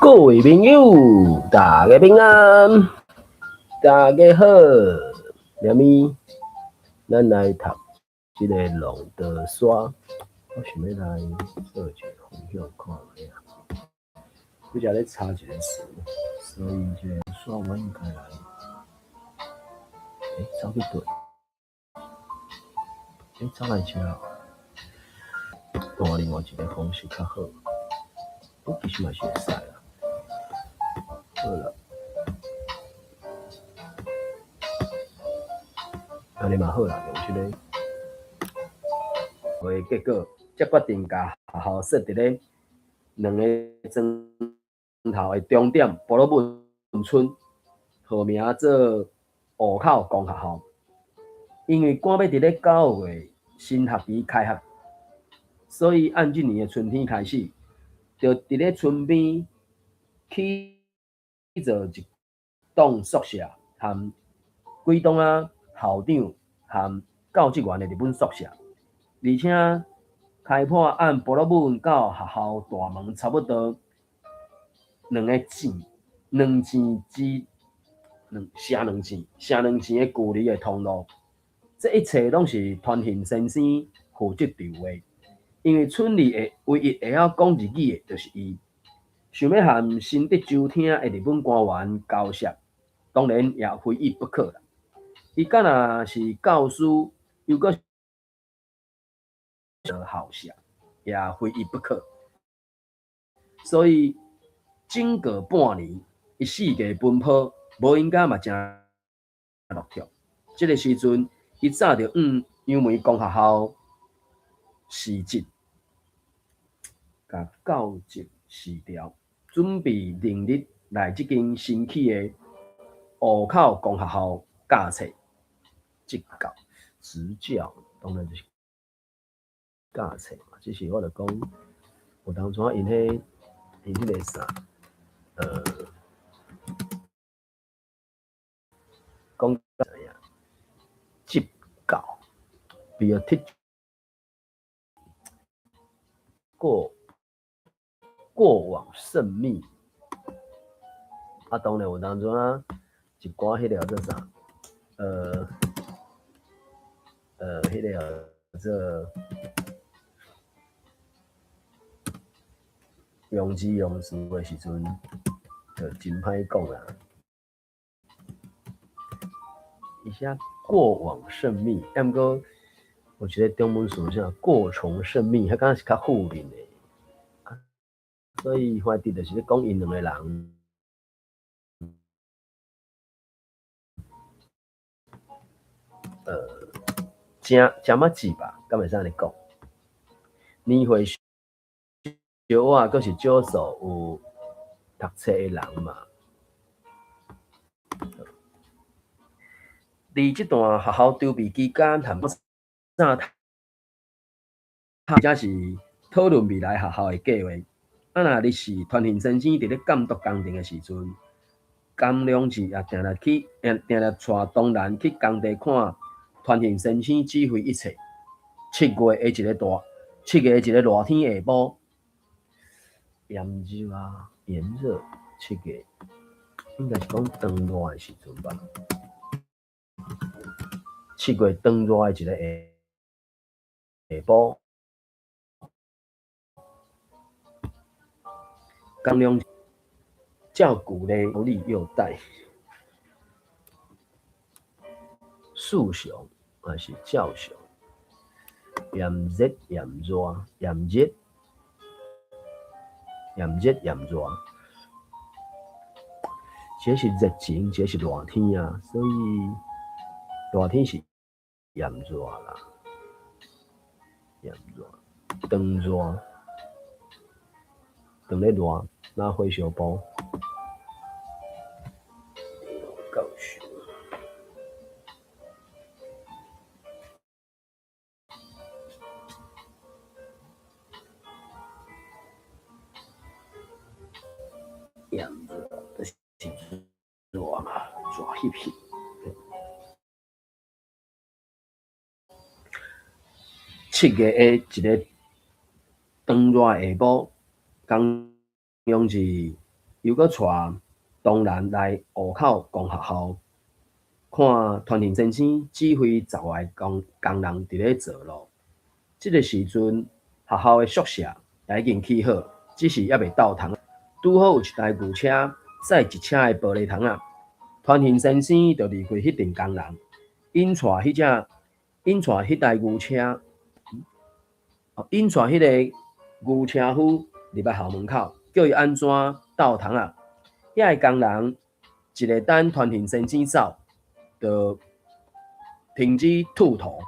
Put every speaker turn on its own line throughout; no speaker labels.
各位朋友，大家平安，大家好。明咪，咱來讀這个龍德山。我想欲來做一個分享看覓啊。拄才咧查一个詞，所以這个山我應該來。欸，走去佗？欸，走來遮。換另外一个方式較好。欸，其實嘛是會使啦。好啦，按呢嘛好啦，用這个。會結果，才決定共學校設佇咧兩个磚頭的終點埔洛文村，號名做湖口公學校。因為趕欲佇咧9月新學期開學，所以按這年的春天開始，就佇咧村邊起造一棟宿舍，含幾棟仔校長含教職員的日本宿舍，而且開闢按埔洛文到學校大門差不多兩个箭，兩箭之兩射兩箭，射兩箭的距離的通路。這一切攏是傳信先生負責籌劃，因為村裡的唯一會曉講日語的，就是伊。想欲和新德州廳的日本官員交涉，當然也非伊不可啦。伊敢若是教師，又閣校舍，也非伊不可。所以整個半年，伊四界奔波，無閒甲嘛誠落拓。這个時陣，伊早就向楊梅公學校辭職，共教職辭掉，準備另日來這間新起的湖口公學校教冊，執教執教，當然就是教冊嘛。只是我就講，有當陣𪜶彼𪜶彼个啥，講知影，執教，be a teacher，過往甚密，啊，當然有當陣啊，一寡彼個叫做啥，彼个叫做用字用詞的時陣，就真歹講啦。伊寫過往甚密，啊，毋過有一個中文詞啥過從甚密，彼敢若是較負面的。所以翻佇就是咧講𪜶兩个人，誠誠仔字吧，敢會使按呢講？年歲小我，閣是少數有讀冊的人嘛。佇這段學校籌備期間，含早才是討論未來學校的計畫。啊，若日是傳信先生佇咧監督工程的時陣，江良志也定定去，定定帶東蘭去工地看傳信先生指揮一切。七月的一个熱天下晡，炎熱啊，炎熱，七月應該是講當熱的時陣吧。七月當熱的一个下晡。江良照舊咧，力又帶樹熊還是照常？炎熱炎熱炎熱炎熱炎熱，這是熱情，這是熱天啊，所以熱天是炎熱啦，炎熱，當熱。當咧熱，拿火燒埔。教授。炎熱就是熱嘛，熱翕翕。七月的一个當熱下晡，江陽志又閣帶東蘭來湖口公學校，看傳庭先生指揮十外个工人佇咧造路。這个時陣，學校的宿舍也已經起好，只是猶未斗窗。拄好有一台牛車載一車的玻璃窗仔，傳庭先生就離開彼陣工人，引帶彼隻，引帶彼台牛車，引帶彼个牛車夫入來校門口，叫伊按怎斗窗仔。遐个工人一个等傳庭先生走，就停止吐塗，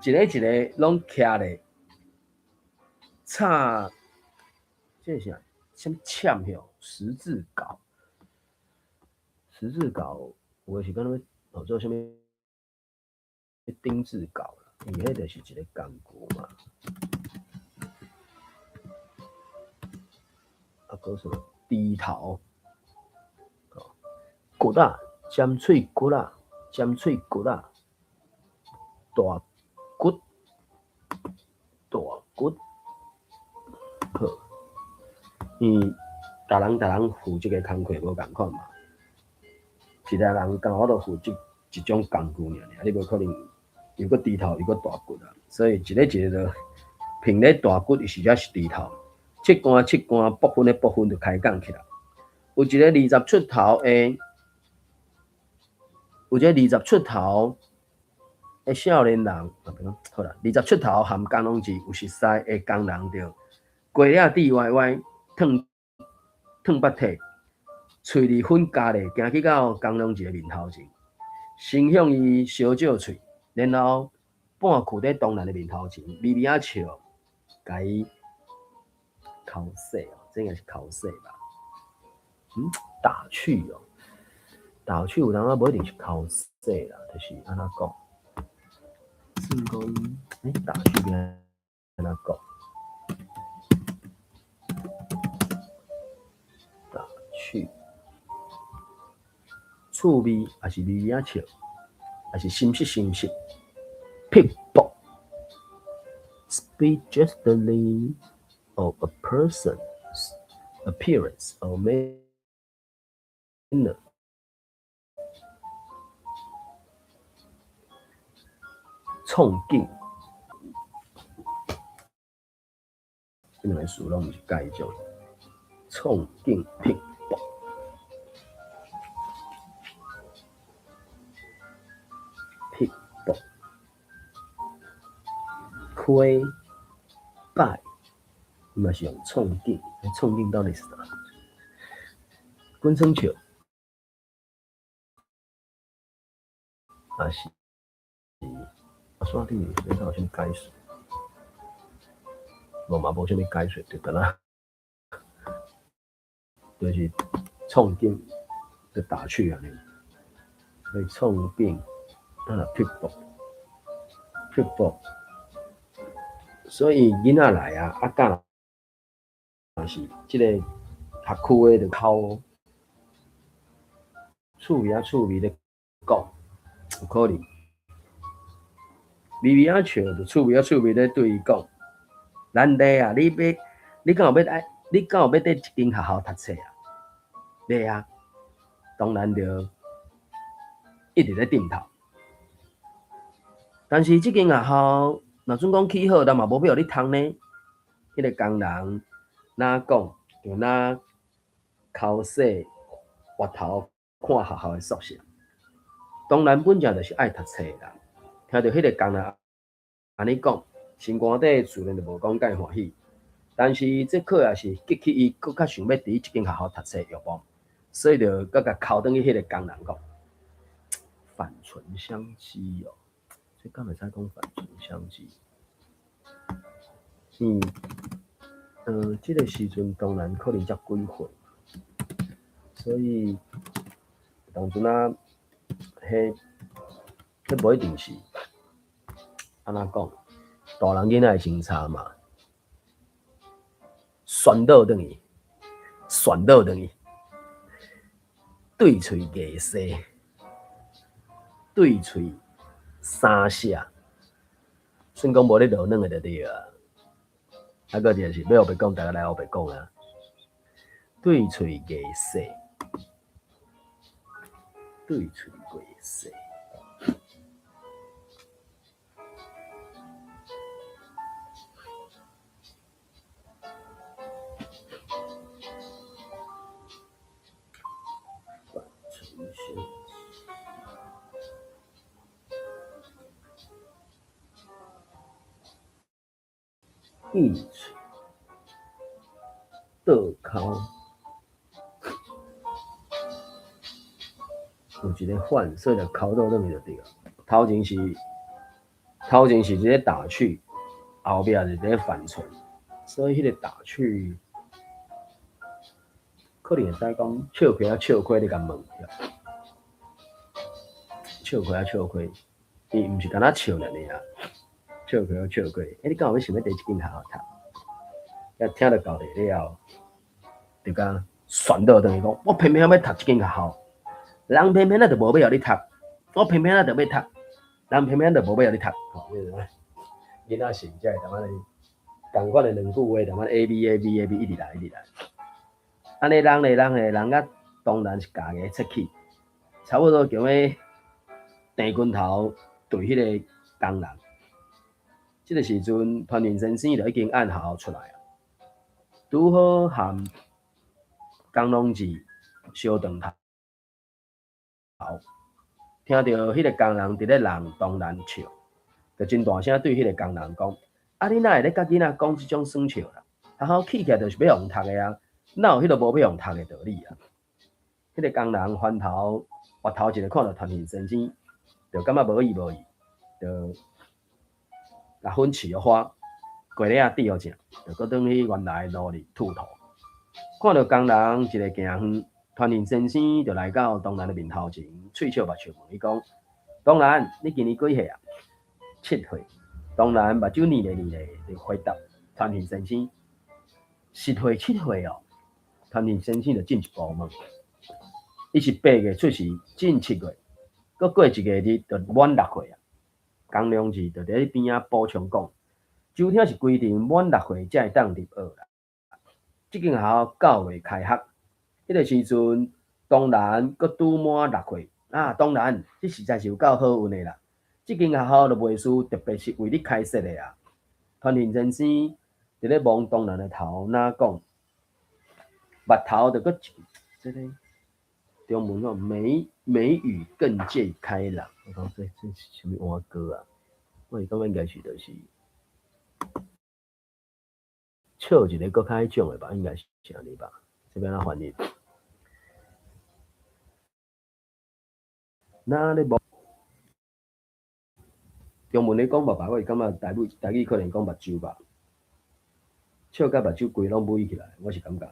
一个一个攏徛咧，插，這是啥？啥物攕吼？十字鎬，十字鎬有的是敢若欲做啥物釘子鎬啦，伊彼就是一个工具嘛。啊，閣什麼？豬頭，骨仔，尖喙骨仔，尖喙骨仔，大骨，大骨，好，因為逐人逐人負責的工課無仝款嘛，一个人敢有法度負責一種工具爾爾，你無可能又閣豬頭又閣大骨啊，所以一个一个就憑咧大骨，伊實在是豬頭。七官七官，部分的部分就開講起來。有一個二十出頭的，有一個二十出頭的少年人，好啦，二十出頭含江龍寺有熟似的工人，就規領滴歪歪，褪褪腹體，喙裡粉加咧，行去到江龍寺的面頭前，先向伊相借喙，然後半跍佇東蘭的面頭前，微微仔笑，共伊剾洗哦，這應該是剾洗吧？嗯，打趣哦，打趣有當仔無一定是剾洗啦，就是按怎講？算講，欸，打趣欲按怎講？打趣，趣味，抑是微微仔笑，抑是心實心實，撇步，speak jestingly of a person's appearance or manner，創景，這兩个詞攏毋是共一種，創景撇步，撇步，開擺。伊嘛是用創景，創景到底是啥？滾耍笑，抑是啊？煞頂這敢有啥物解釋？無嘛，無啥物解釋，就敢若就是創景，就打趣按呢。所以創景，啊，撇步，撇步。所以囡仔來啊，啊教若是這个學區的就哭，趣味仔趣味咧講，有可能微微仔笑，就趣味仔趣味咧對伊講，難弟啊，你欲你敢有欲愛？你敢有欲佇這間學校讀冊啊？欲啊，當然就一直咧點頭。但是這間學校若準講起好，但嘛無欲予你通呢。彼个工人若講，就若剾洗額頭看學校的宿舍。當然本正就是愛讀冊啦。聽著彼个工人按呢講，心肝底自然就無講介歡喜。但是這可也是激起伊閣較想欲佇這間學校讀冊欲望，所以就閣共剾轉去彼个工人講，反唇相譏哦，這敢會使講反唇相譏？嗯，這个時陣當然可能才幾歲，所以當陣啊，彼彼無一定是按怎講，大人囡仔的相差嘛，旋倒轉去，旋倒轉去，對喙硬生，對喙三聲，算講無咧落軟的就對啊。啊，閣一个是欲烏白講，逐家來烏白講啊。對喙硬說，對喙硬說。意喙倒剾，有一个反，所以就剾倒轉去就對了。頭前是一個打趣，後壁是咧反唇，所以彼個打趣可能會使講笑虧啊笑虧，你共問，笑虧啊笑虧，伊毋是干焦笑爾爾啊。笑虧啊笑虧，欸，你敢有欲想欲佇這間學校讀？啊，聽著厚地了後，就共旋倒轉去講，我偏偏欲讀這間學校，人偏偏仔就無欲予你讀，我偏偏仔就欲讀，人偏偏就無欲予你讀。吼，囡仔性才會淡仔仝款的兩句話，淡仔 A B A B A B 一直來一直來。按呢人咧人咧人甲當然是共個出去，差不多強欲鄭拳頭對彼个工人。這个時陣，傳令先生就已經按學校出來啊，拄好和江龍志相撞頭，聽著彼个工人佇咧人當然笑，就真大聲對彼个工人講：啊，你哪會咧佮囡仔講這種耍笑啦？學校起起來就是欲予讀的啊，哪有彼个無欲予讀的道理啊？彼个工人翻頭，回頭一个看著傳令先生，就感覺無意無意，就共粉刺予花，過了仔滴予正，就閣轉去原來路裡吐吐。看著工人一个行遠，傳令先生就來到東蘭的面頭前，喙笑目笑問伊講：東蘭，你今年幾歲啊？七歲。東蘭目睭睨咧睨咧，就回答傳令先生：10歲7歲哦。傳令先生就進一步問：伊是8月出世，進7月，閣過一個日就滿6歲啊。江良志就佇咧邊仔補充講：周聽是規定滿6歲才會當入學啦。這間學校9月開學，彼个時陣當然閣拄滿六歲啊！當然，這實在是有夠好運的啦。這間學校就袂輸，特別是為你開設的啊。傳令先生佇咧摸東蘭的頭，若講目頭就閣一這个中文講眉眉宇更見開朗。我講這是啥物碗糕啊？我是感覺應該是就是笑一个閣較彼種的吧，應該是按呢吧？這欲按怎翻譯？若咧摸中文咧講目吧，我是感覺台語可能講目睭吧，笑甲目睭規攏眯起來，我是感覺。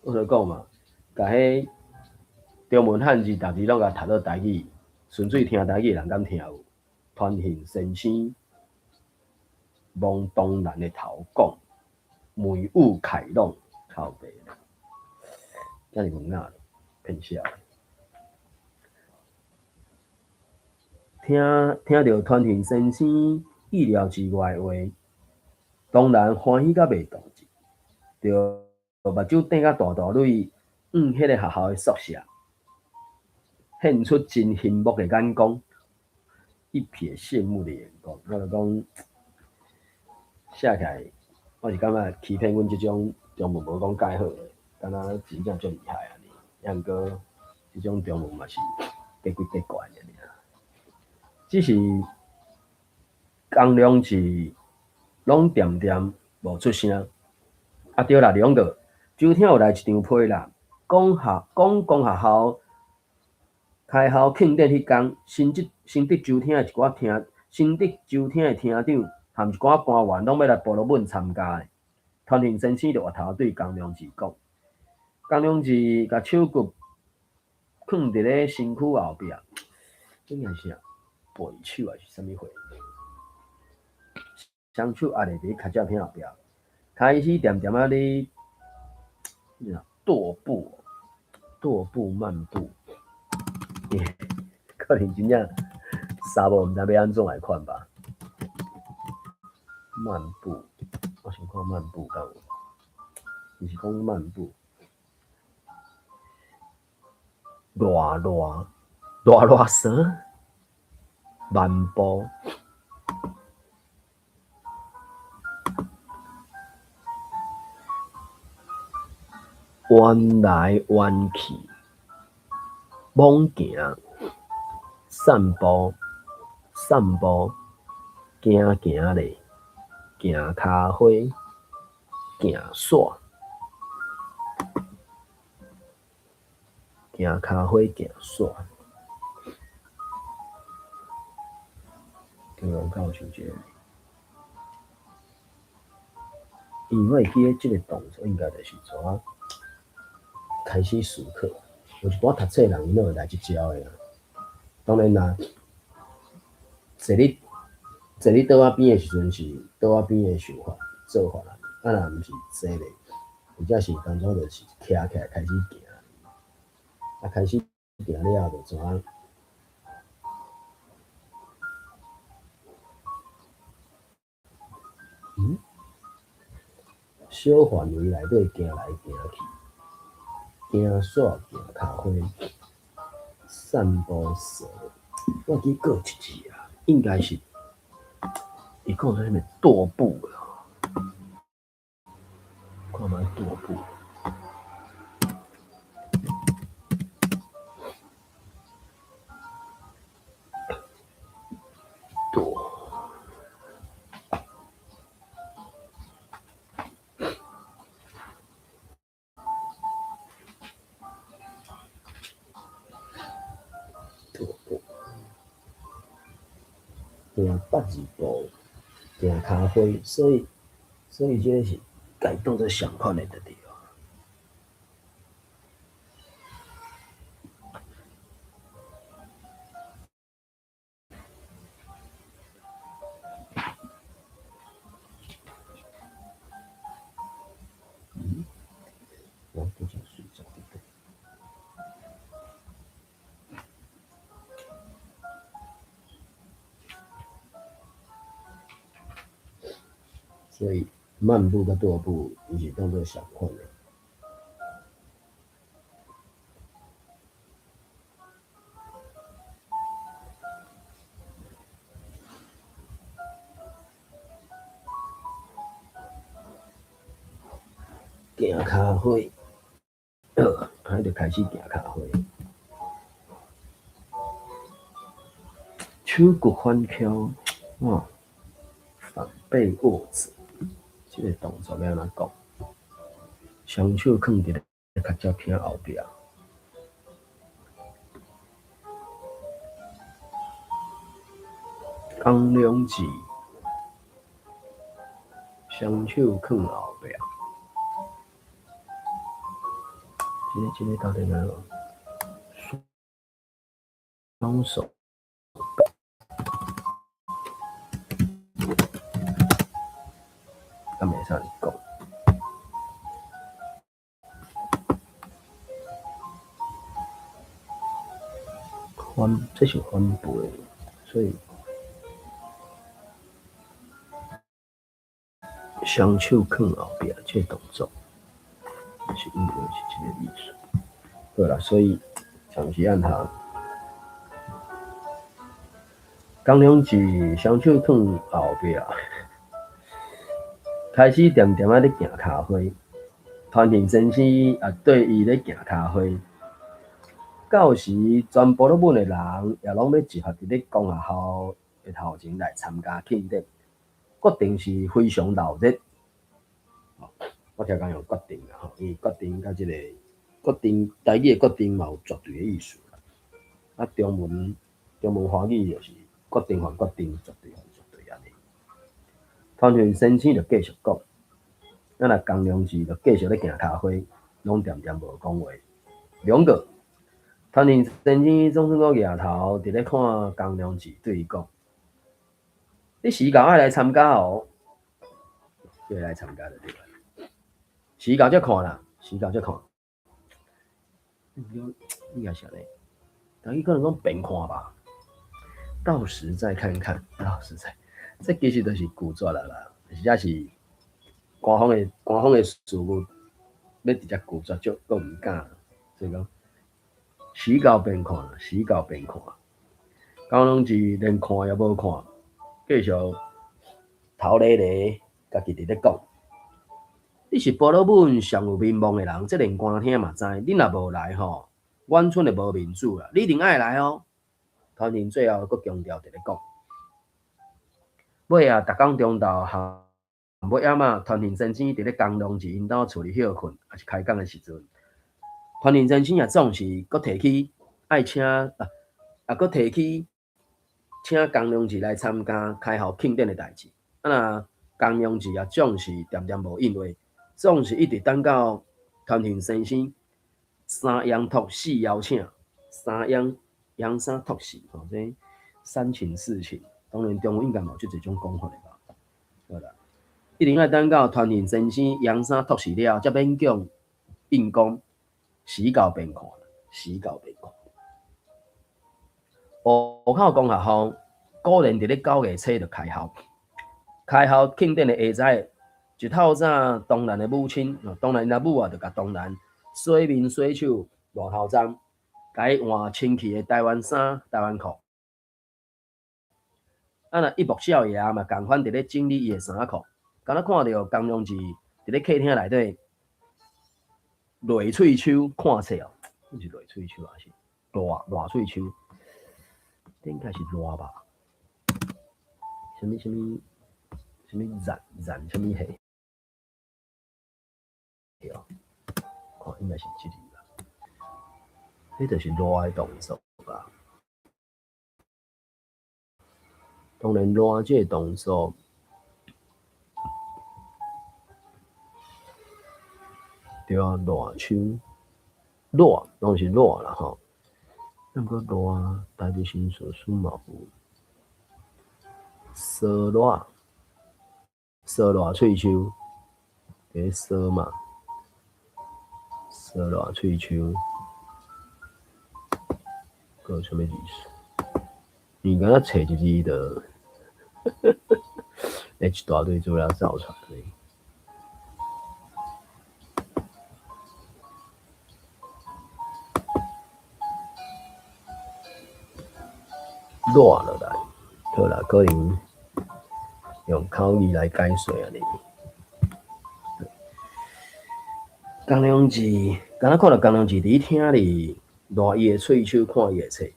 我就講嘛，共彼中文漢字、逐字攏共讀做台語，純粹聽台語的人敢聽有？傳信先生摸東蘭的頭講，眉宇開朗，靠北，遮爾文雅，騙笑。聽著傳信先生意料之外的話，東蘭歡喜甲袂動志，就目睭瞪甲大大蕊，向彼个學校的宿舍，現出真羨慕的眼光，一瞥羨慕的眼光。我就講寫起來，我是感覺欺騙阮這種中文無講蓋好的，敢若真正足厲害按呢。抑毋過這種中文嘛是假鬼假怪爾爾。只是江良志攏恬恬無出聲。啊對啦，兩個周聽有來一張批啦，講學校開校慶典彼工，新竹周廳的廳長含一寡官員攏欲來埔羅本參加的。傳信先生就回頭對江良志講，江良志共手骨囥佇咧身軀後壁，應該是啥？背手還是啥物貨？雙手壓佇跤脊片後壁，開始恬恬仔咧踱步，踱步漫步，可能真正查某毋知欲按怎來款吧。漫步，我想看漫步敢有，伊是講漫步。熱熱熱熱蛇，漫步。彎來彎去，莽行，散步，散步，行行咧，行跤花，行煞，行跤花，行煞。中央敢有像這個？因為我會記得這個動作應該就是怎啊開始思考。有一寡讀冊人伊攏會來這招的啦。當然啦，坐佇桌仔邊的時陣是桌仔邊的想法做法啦，啊若毋是坐咧，或者是當作就是徛起來開始行，啊開始行了後就怎啊？嗯？小範圍內底行來行去，行煞行跤花，散步蛇，我記閣有一字啊，應該是伊講做啥物踱步啦，看覓踱步。踱。踱步，行八字步，行跤花，所以這個是共伊當做相款的就對。嗯？我拄則睡著佇佗。所以漫步佮踱步，伊是當做相款的。行跤花，好，啊就開始行跤花。手骨反翹，哇，反背臥著，這個動作欲按怎講？雙手囥佇咧跤脊坑後壁。江良志，雙手囥後壁。這個到底按怎？雙手。敢袂使按呢講？反，這是反背，所以雙手囥後壁這個動作是應該是這個意思。好啦，所以暫時按下。江良志雙手囥後壁，開始恬恬仔咧行跤花。傳慶先生也綴伊咧行跤花。到時全部魯汶的人也攏欲集合佇咧公學校的頭前來參加慶典，決定是非常鬧熱。我聽講用決定啦吼，因為決定佮這個決定，台語的決定嘛有絕對的意思啦。啊，中文華語就是決定還決定，絕對還絕對按呢。傳慶先生就繼續講，啊若江良志就繼續咧行跤花，攏恬恬無講話。兩個，傳慶先生總算閣額頭佇咧看江良志，對伊講：你時到愛來參加哦，叫伊來參加就對啦。時到才看啦，時到才看。應該是按呢，台語可能講變看吧。到時再看看，到時再，這其實就是拒絕了啦。實在是官方的事務，欲直接拒絕足，閣毋敢，所以講時到便看，時到便看。江良志連看也無看，繼續頭咧咧，家己佇咧講。你是婆羅門上有名望的人，這連官廳嘛知。你若無來吼，阮村就無面子啦。你一定愛來哦。團員最後閣強調佇咧講。尾仔，逐工中晝和尾暗仔，團員先生佇咧江良志𪜶兜厝裡歇睏，抑是開講的時陣，團員先生也總是閣提起愛請啊，也閣提起請江良志來參加開校慶典的代誌。啊若江良志也總是恬恬無應話，總是一直等到團員先生三陽託四邀請，三陽陽三託四吼，這三請四請，當然中文應該嘛有這濟種講法的吧？好啦，一定愛等到團員先生陽三託四了，才勉強應講時到便看，時到便看。湖口公學校果然佇咧9月初就開校，開校慶典的下晝，一透早，東蘭的母親，東蘭𪜶阿母啊，就共東蘭洗面洗手、抹頭鬃，共伊換清氣的台灣衫、台灣褲。啊，若一目少爺嘛，仝款佇咧整理伊的衫仔褲，敢若看著江良志佇咧客廳內底躡喙鬚看冊哦，這是躡喙鬚還是賴賴喙鬚？應該是賴吧？啥物啥物啥物染染啥物戲？對，看應該是這個吧。彼就是賴的動作吧。當然，賴這個動作，對啊，賴手，賴攏是賴啦吼。毋過賴，台北新書書嘛有，趖賴，趖賴喙鬚，佇咧趖嘛，趖賴喙鬚，閣有啥物意思？你敢若揣一字就，會一大堆資料走出來。賴落來，好啦，可能用口語來解說按呢。江良志，敢若看著江良志佇廳裡賴伊的喙鬚，看伊的冊，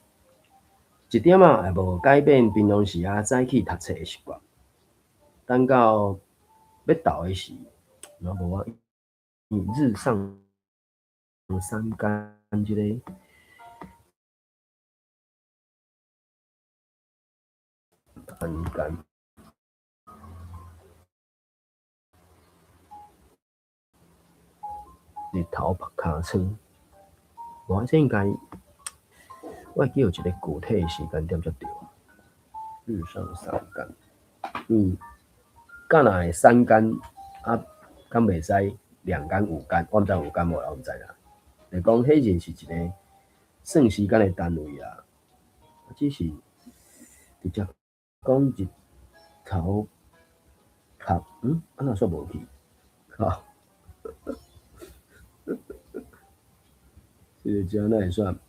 一點仔也無改變平常時仔早起讀冊的習慣。等到欲投的時，若無啊，日上三竿這個。三竿，日頭曝尻川，無這應該，我會記有一個具體的時間點才對。日上三竿，敢若會三竿啊，敢袂使兩竿五竿，我毋知有五竿無啦，我毋知啦。就講彼陣是一個算時間的單位啦，只是直接講日頭曝，按怎煞無去？靠！這個這哪會算？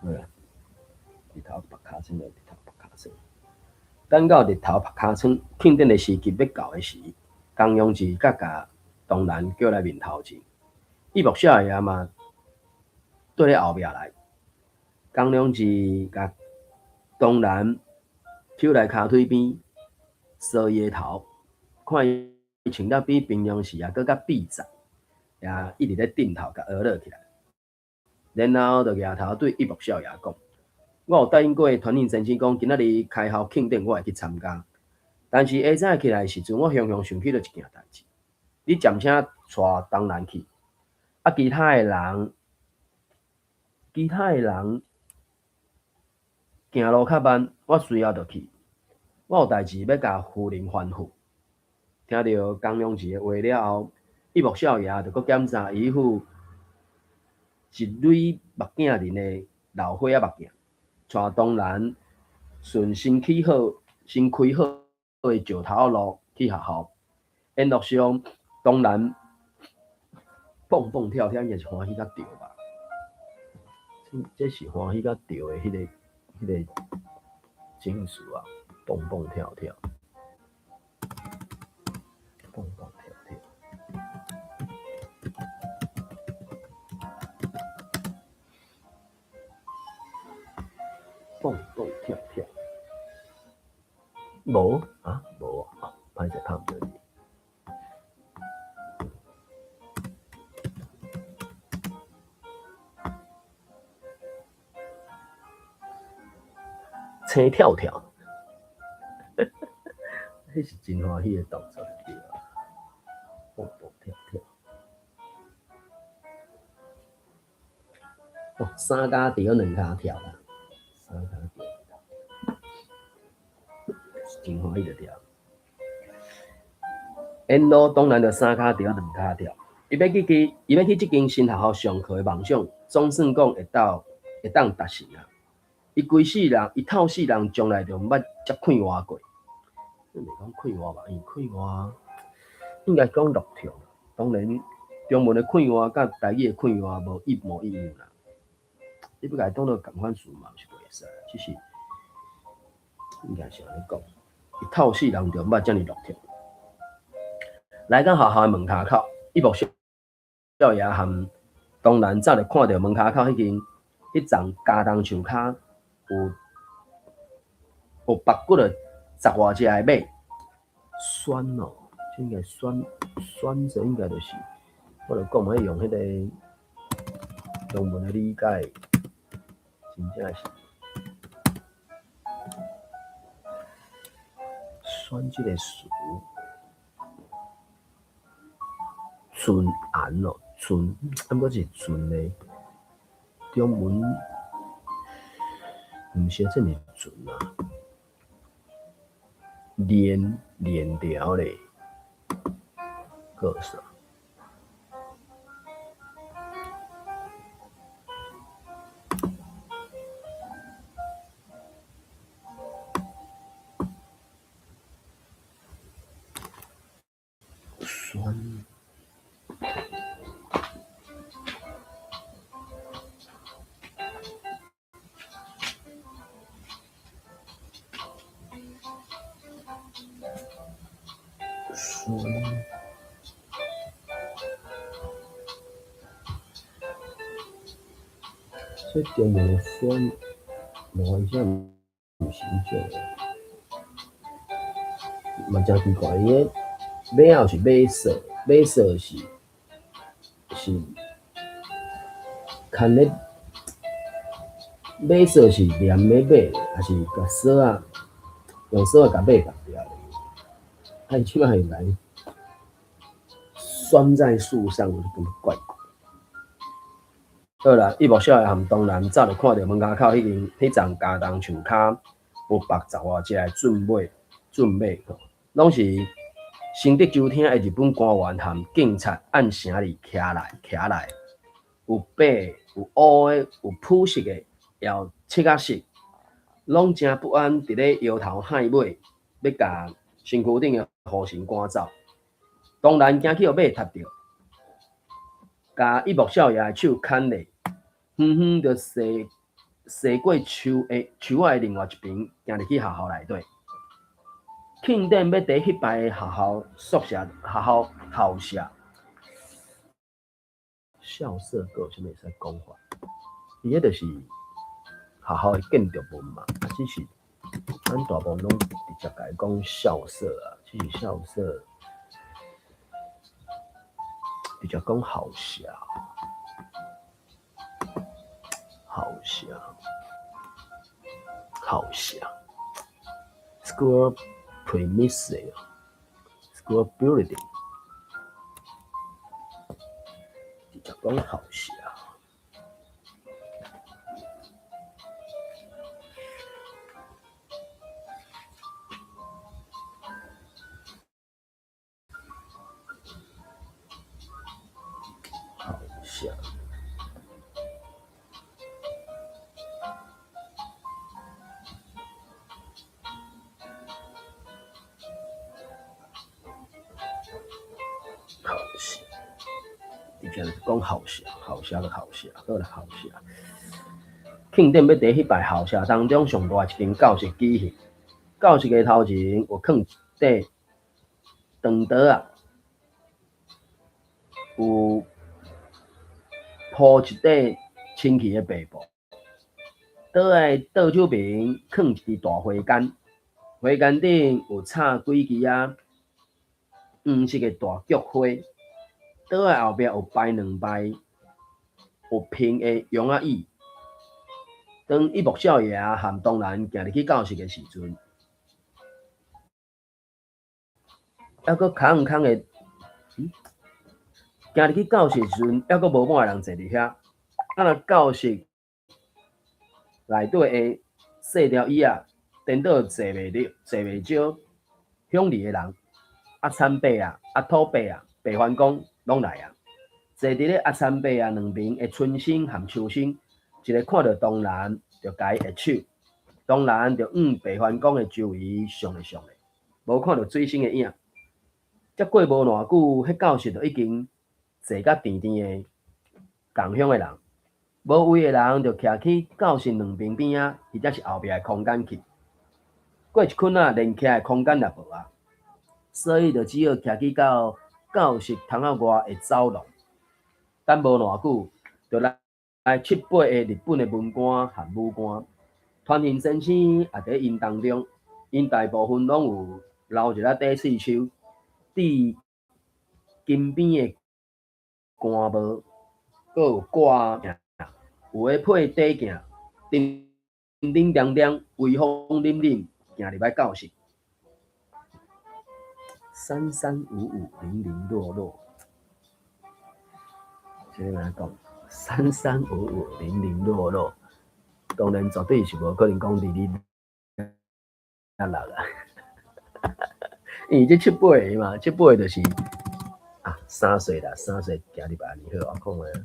好啦，日頭曝尻川就日頭曝尻川。等到日頭曝尻川慶典的時期欲到的時，江良志閣共東蘭叫來面頭前，伊目少爺嘛綴咧後壁來。江良志共東蘭搝來跤腿邊，梳伊的頭，看伊穿得比平常時啊閣較筆直，也一直咧點頭共呵咾起來。然後就舉頭對一目少爺講：我有答應過團長先生講，今仔日開校慶典我會去參加。但是下早起來的時陣，我雄雄想起著一件代誌。你暫且帶東蘭去，啊，其他的人行路較慢，我隨後就去。我有代誌欲共夫人吩咐。聽著江良志的話了後，一目少爺就閣檢查伊副一蕊目鏡仁的老花仔目鏡，帶東蘭順新起好、新開好的石頭路去學校。沿路上當然蹦蹦跳跳，應該是歡喜甲著吧？這是歡喜甲著的彼個情緒啊！蹦蹦跳跳，蹦蹦跳跳，蹦蹦跳跳，無啊？無啊！歹勢拍毋著字。青跳跳，彼是真歡喜的動作，對啊。蹦蹦跳跳，哦，三跤著兩跤跳啦，三跤著兩跤跳，真歡喜就對。沿路當然就三跤著兩跤跳。伊欲去這間新學校上課的夢想，總算講會當達成啊！伊規世人，伊透世人從來就毋捌遮快活過。袂講快活吧，因為快活應該講樂跳。當然，中文的快活佮台語的快活無一模一樣啦。你欲共伊當做仝款詞嘛，是袂使。只是應該是按呢講，伊透世人就毋捌遮爾樂跳。來到學校的門跤口，一目少爺和當然早就看著門跤口彼間彼叢茄苳樹跤有縛骨了十外隻的馬，拴哦，這應該拴拴著，應該就是，我就講欲用彼個中文的理解，真正是拴這個詞，順岸哦，順，啊毋過是順的中文。毋是這爾順啊，鏈鏈條咧，閣啥？酸。酸。這中文的酸，無完全毋是彼種的，嘛誠奇怪，伊个尾仔是馬索，馬索是牽咧，馬索是黏咧馬，抑是共索仔用索仔共馬縛牢咧？啊，伊這擺用來拴在樹上，我就感覺怪怪。好啦，一目少爺和東南早就看著門跤口彼間彼叢茄苳樹跤有縛十外隻的駿馬，駿馬吼，攏是新德州廳的日本官員和警察按城裡徛來徛來，有白有烏的，有普色的，也有七仔色，攏誠不安，佇咧搖頭幌尾，欲共身軀頂的雨塵趕走。當然驚去予馬踏著，共一目少爺的手牽咧，遠遠就踅踅過樹的樹仔的另外一邊，行入去學校內底。慶典欲佇彼擺的學校宿舍、學校校舍、校舍，閣有啥物會使講法？伊彼就是學校的建築物嘛，啊，只是咱大部分攏直接共伊講校舍啊，只是校舍直接講校舍，校舍，校舍，school premises，school building，直接講校舍。校舍。正就是講校舍，校舍就校舍，好啦，校舍。慶典欲佇彼擺校舍當中上大一間教室舉行。教室的頭前有囥一塊長桌仔，有鋪一塊清氣的白布。桌仔的倒手邊囥一支大花桿，花桿頂有插幾支仔黃色的大菊花。桌仔後壁有擺兩排有平的羊仔椅。當一木少爺和東蘭行入去教室的時陣，猶閣空空的，行入去教室時陣，猶閣無半個人坐佇遐。啊若教室內底的細條椅仔，顛倒坐袂著，坐袂少鄉里的人，阿田伯仔、阿土伯仔、白番公攏來啊。坐佇咧阿田伯仔兩爿的春生和秋生，一个看著東蘭就共伊握手，東蘭就向白番公的周圍踅咧踅咧，無看著水星的影。才過無偌久，彼教室就已經坐甲甜甜的仝鄉的人，無位的人就徛去教室兩爿邊仔，或者是後壁的空間去。過一困仔，連徛的空間也無啊，所以就只好徛去到教室窗仔外的走廊。等無偌久，就來七八个日本的文官和武官，團絚先生也佇𪜶當中，𪜶大部分攏有留一下短喙鬚，戴金邊的官帽，閣有掛鏡，有的配短鏡，叮叮當當，威風凜凜，行入來教室。三三五五，零零落落，這個按怎講？三三五五，零零落落，當然絕對是無可能講離離落落啊！因為這七八个嘛，七八个就是啊3歲啦，3歲行入來按呢好，我看覓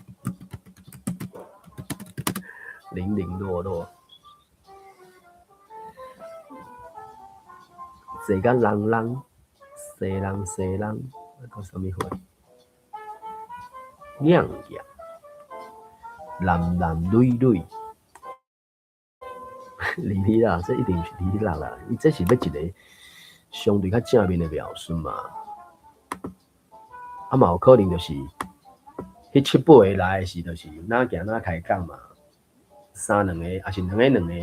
零零落落，坐甲人人，西人西人，啊閣啥物貨？硬業，男男女女，離離啦，這一定是離離落啦，伊這是欲一个相對較正面的描述嘛。啊嘛有可能就是，彼七八個來的時，就是哪行哪開講嘛，三兩個，抑是兩个兩個，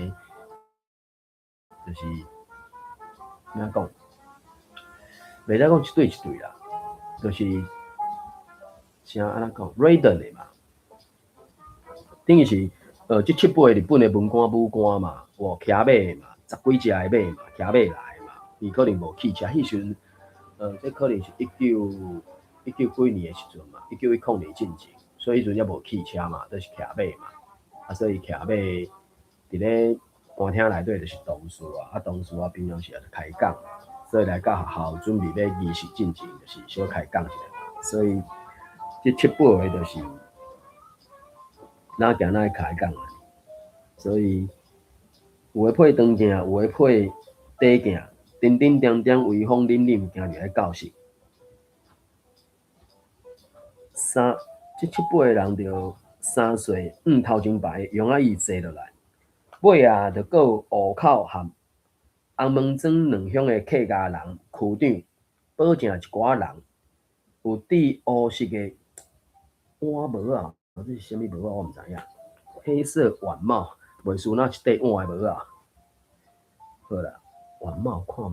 就是按怎講？袂使講一對一對啦，就是誠按怎講，random 的嘛。等於是，這七八個日本的文官武官嘛，有騎馬的嘛，十幾隻的馬嘛，騎馬來的嘛，伊可能無汽車，彼時陣，這可能是一九幾年的時陣嘛，1910年進前，所以彼陣猶無汽車嘛，都是騎馬嘛，啊，所以騎馬佇咧官廳內底就是同事啊，啊，同事啊平常時也就開講，所以來到學校準備欲儀式進前，就是小開講一下，所以這七八個就是哪行哪開講啊，所以有的配長鏡，有的配短鏡，叮叮當當，威風凜凜行入來教室。三，這七八個人就3歲向頭前排羊仔椅坐落來，尾仔就閣有湖口和紅毛莊兩鄉的客家人區長，保正一寡人，有戴烏色的碗帽仔，這是啥物帽仔我毋知影，黑色碗帽，袂輸若一塊碗的帽仔。好啦，碗帽看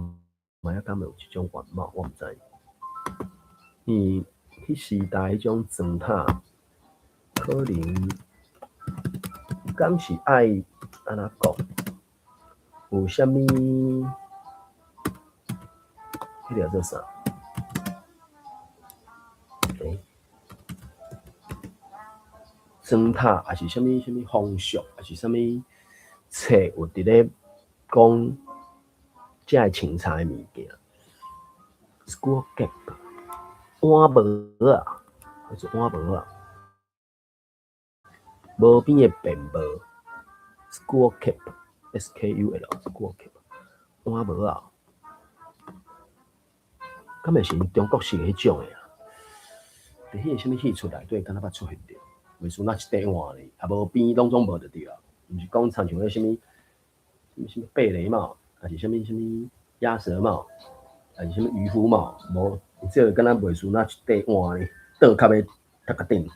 覓仔敢會有這種碗帽，我毋知。因彼時代彼種磚塔，可能敢是愛按怎講？有啥物？彼个叫做啥？欸？磚塔抑是啥物啥物風俗，抑是啥物冊有佇咧講這个凊彩的物件？Skull cap 碗帽仔，還是碗帽仔？無邊的便帽，Skull cap，S K U L，Skull cap，碗帽仔，敢會是𪜶中國式彼種的啊？佇彼个啥物戲厝內底，敢若捌出現著，袂輸若一塊碗呢，也無邊攏總無就對啊。毋是講親像彼啥物啥物啥物貝雷帽，還是啥物啥物鴨舌帽，還是啥物漁夫帽，無，這個敢若袂輸若一塊碗呢，倒較欲頭殼頂。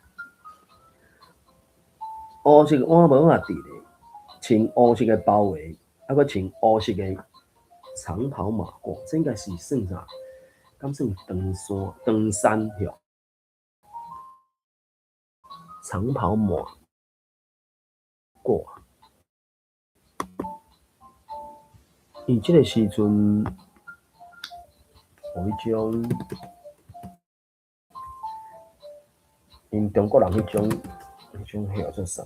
烏色碗帽仔佇咧，穿烏色的包圍，猶閣穿烏色的長袍馬褂，這應該是算啥？敢算長衫長衫吼？長袍馬褂。伊這個時陣有彼種，𪜶中國人彼種彼叫做啥？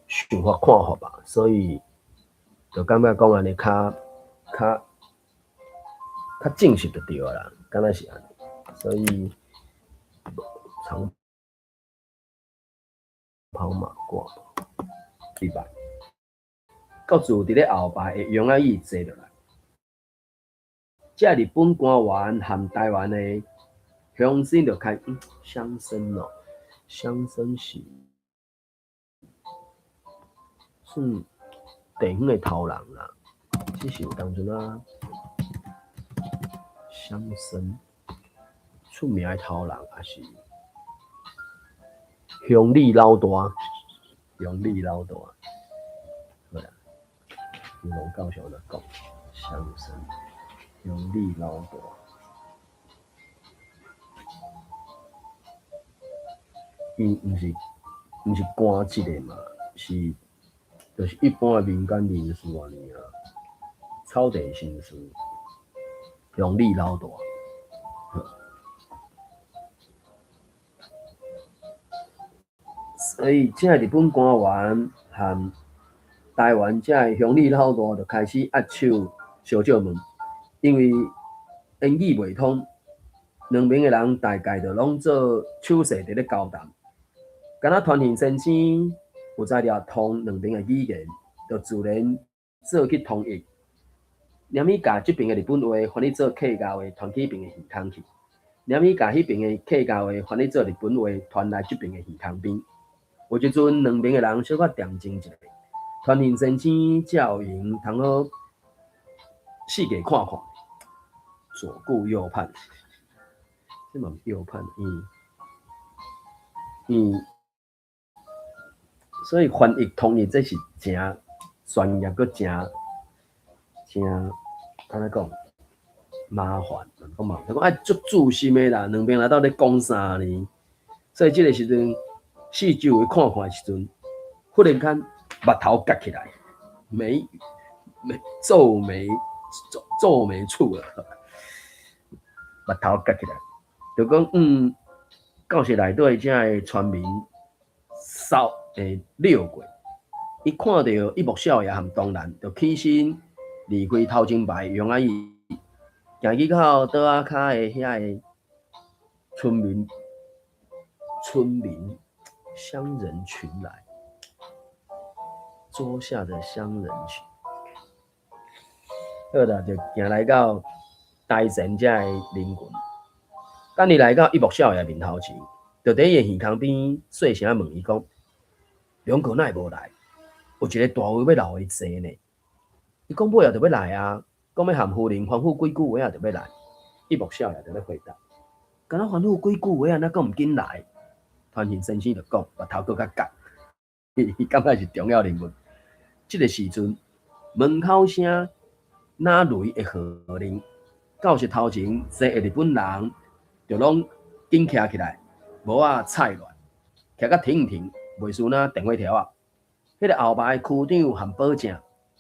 想法看法吧，所以就感覺講按呢較較較正式就對啦，敢若是按呢，所以長袍馬褂，禮拜，各自佇咧後排的搖仔椅坐落來。這日本官員和台灣的鄉紳就開，鄉紳哦，鄉紳是算地方的頭人啦，只是有當陣啊，鄉紳出名的頭人，也是鄉里老大，鄉里老大，好啦，黃教授來講，鄉紳，鄉里老大，伊毋是官職的嘛，是就是一般的民間人士按呢啊，草地紳士，鄉里老大。所以，這日本官員和台灣這鄉里老大就開始握手相借問，因為言語袂通，兩邊的人大概就攏做手勢佇咧交談。敢若傳信先生有才調通兩邊的語言，就自然做去通譯。連伊共這邊的日本話翻譯做客家話，傳去彼邊的耳空去；連伊共彼邊的客家話翻譯做日本話，傳來這邊的耳空邊。有一陣，兩邊的人小可恬靜一下，傳信先生才有閒通好四界看看，左顧右盼，這嘛毋右盼，所以翻譯通譯這是誠專業，閣誠誠按怎講麻煩，講麻煩，講愛足注心的啦，兩邊來鬥咧講啥呢？所以這個時陣四周圍看看的時陣，忽然間目頭結起來，眉眉皺眉皺皺眉處了，目頭結起來，就講教室內底遮的村民掃掠過，伊看著一目少爺和東蘭，就起身離開頭前排搖仔椅，行去到桌仔跤的遐个村民村民鄉人群來，桌下的鄉人群，好啦，就行來到台前遮个人群，等伊來到一目少爺面頭前，就佇伊的耳空邊細聲問伊講：龍哥哪會無來？有一个大位欲留伊坐呢。伊講尾仔就欲來啊，講欲和夫人吩咐幾句話仔就欲來。一目少爺就咧回答：敢若吩咐幾句話仔，哪閣毋緊來？傳信先生就講，目頭閣較結，伊感覺是重要人物。這個時陣，門口聲若雷的號令，教室頭前坐的日本人就攏緊徛起來，帽仔踩亂，徛甲挺挺，袂輸若電火條仔。彼個後排區長和保正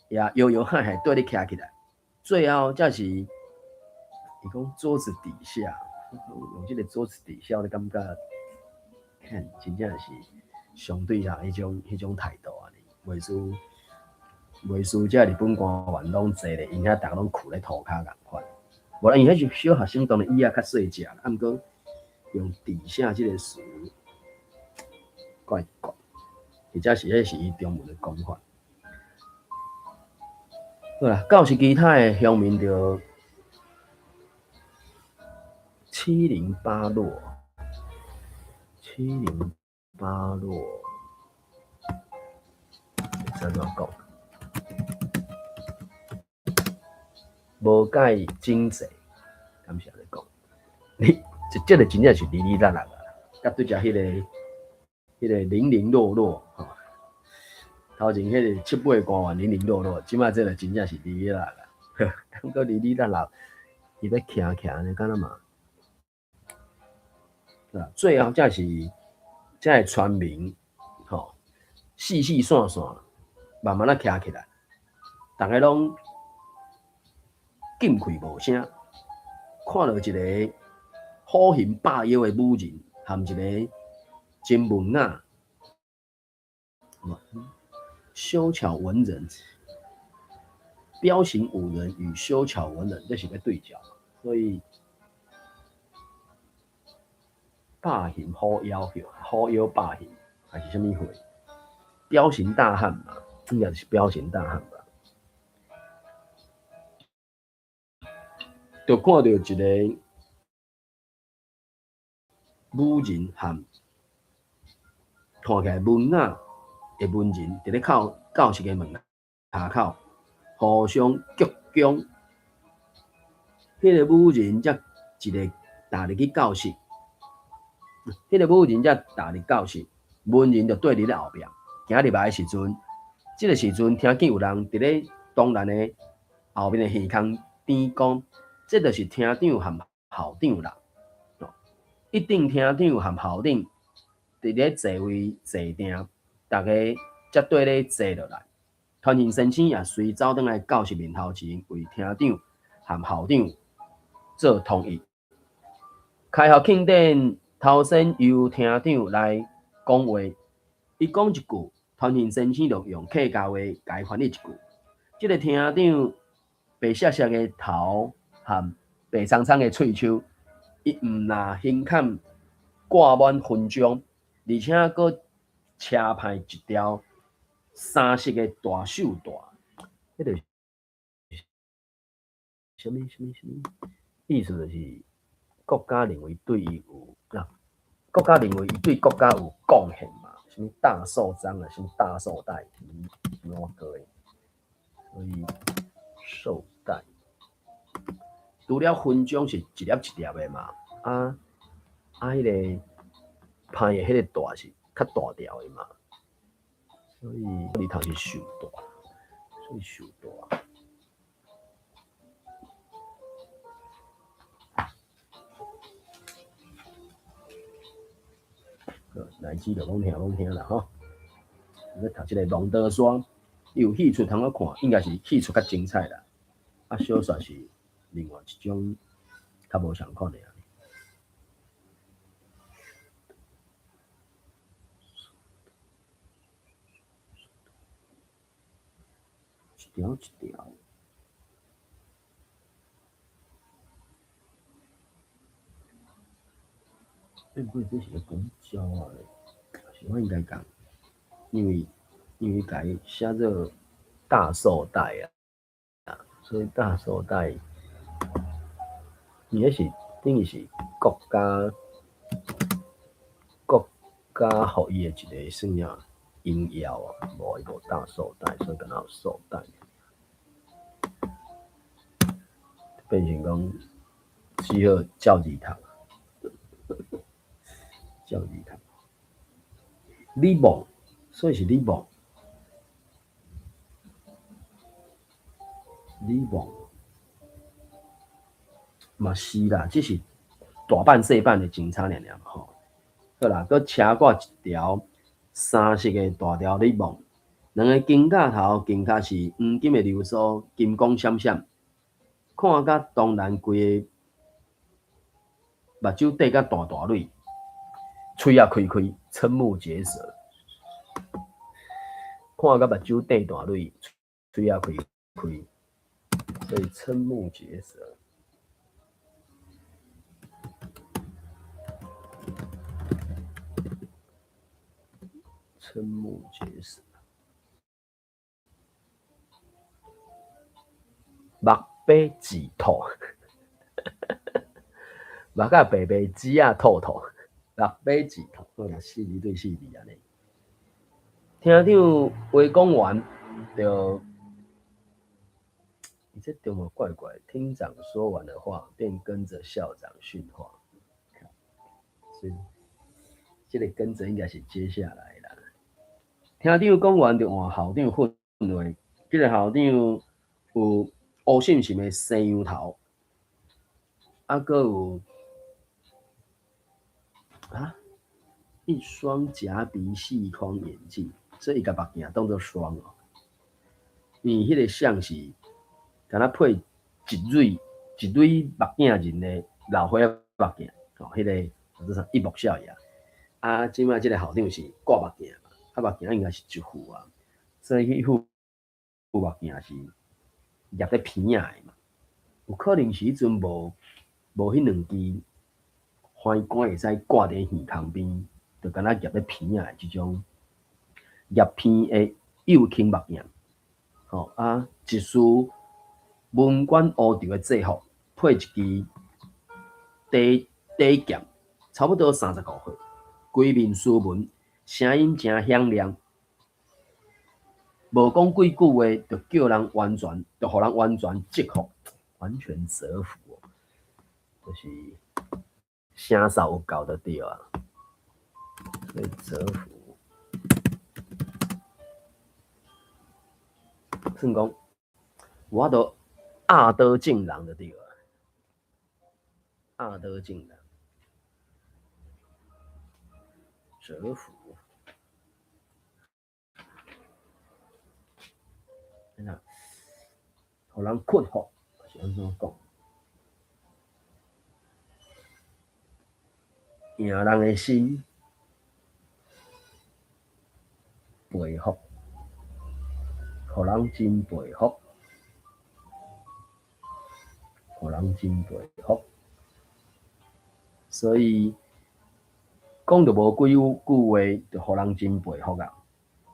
也搖搖晃晃綴咧徛起來，最後才是伊講桌子底下，用這個桌子底下，我感覺看真正是相對下彼種態度按呢，袂輸袂輸，這日本官員攏坐咧，𪜶遐逐家攏跍咧塗跤仝款。無啦，因彼是小學生，當然椅仔較細隻，啊，毋過用底下這個詞怪怪，或者是彼是伊中文的講法。好啦，到時其他的鄉民就七零八落，七零八落，會使按怎講？無介整齊，敢是按呢講？你這個真正是離離落落啊，佮對只彼個零零落落吼。頭前彼個七八個官員零零落落，這擺這個真正是離離落落。毋過離離落落，伊欲徛徛按呢，敢若嘛？啊，最後才是才會村民吼，四四散散，慢慢仔徛起來，逐个攏禁氣無聲，看著一个虎形霸腰的武人，含一个真文雅、修巧文人，彪形武人與修巧文人，這是欲對照，所以霸形虎腰，虎腰霸形，還是啥物貨？彪形大漢嘛，應該是彪形大漢吧？就看著一个武人和看起來文雅的文人，佇咧靠教室的門跤口互相鞠躬。彼个武人才一个踏入去教室，彼个武人才踏入教室，文人就綴佇咧後壁。行入來的時陣，這个時陣聽見有人佇咧東南的後面的耳空邊講，這就是廳長和校長啦。一等廳長和校長佇咧座位坐定，逐个才綴咧坐落來。傳信先生也隨走轉來教室面頭前，為廳長和校長做通譯。開學慶典頭先由廳長來講話，伊講一句，傳信先生就用客家話共伊翻譯一句。這个廳長白雪雪的頭和白蒼蒼的喙鬚，伊毋但胸坎掛滿勳章，而且閣車派一條三色的大綬帶。彼个啥物啥物啥物？意思就是國家認為對伊有啊，國家認為伊對國家有貢獻嘛，啥物大綬章啊，啥物大綬帶，啥物碗糕的，所以綬帶。除了勳章是一粒一粒的嘛，啊啊，彼个派的彼个帶是較大條的嘛，所以裡頭是綬帶，所以綬帶。來自就攏聽攏聽啦吼。欲讀這个龍德山，你有興趣通好看，應該是戲出較精彩啦。啊，小說是另外一種較無相仝的。一條一條。欸，不過這是咧講鳥仔咧，是我應該講，因為共伊寫做大綬帶啊，所以大綬帶，伊彼是等於是國家予伊的一個算啥榮耀啊，無伊無大綬帶，所以敢若有綬帶，變成講只好照字讀。照字讀，李夢，所以是李夢，李夢嘛是啦，只是大版細版的精彩爾爾嘛吼。好啦，閣車掛一條三色的大條李夢，兩个肩胛頭肩胛是黃金的流蘇，金光閃閃，看甲當然規个目睭綴甲大大蕊。喙仔開開，瞠目結舌，看甲目睭綴大蕊，喙仔開開，所以瞠目結舌。瞠目結舌。目白舌吐，目甲白白舌仔吐吐。六比一，好啦，42对42按呢。廳長話講完，就伊這中文怪怪。廳長說完的話，便跟著校長訓話。所以，這個跟著應該是接下來啦。廳長講完就換校長訓話。這個校長有烏滲滲的西洋頭，啊，閣有啊一雙夾鼻細框眼鏡，所以伊共目鏡當做雙哦。因為彼个相是敢若配一蕊一蕊目鏡人的老歲仔目鏡，吼，彼个叫做啥？一目少爺。啊，這擺這个校長是掛目鏡嘛，啊，目鏡應該是一副啊，所以彼副目鏡是夾咧鼻仔的嘛，有可能是彼陣無無彼兩支橫杆會使掛佇耳孔邊，就敢若夾咧鼻仔的這種夾鼻的幼輕目鏡，吼啊，一束文官烏绸的制服，配一支短短劍，差不多35歲，規面斯文，聲音誠響亮，無講幾句話，就叫人完全，就予人完全折服，完全折服哦，就是聲數有夠就對啊，所以折服，算講有法度壓倒眾人就對啊，壓倒眾人，折服。啊，予人屈服是按怎講？贏人的心，佩服，予人真佩服，予人真佩服。所以講著無幾句話，就予人真佩服啊！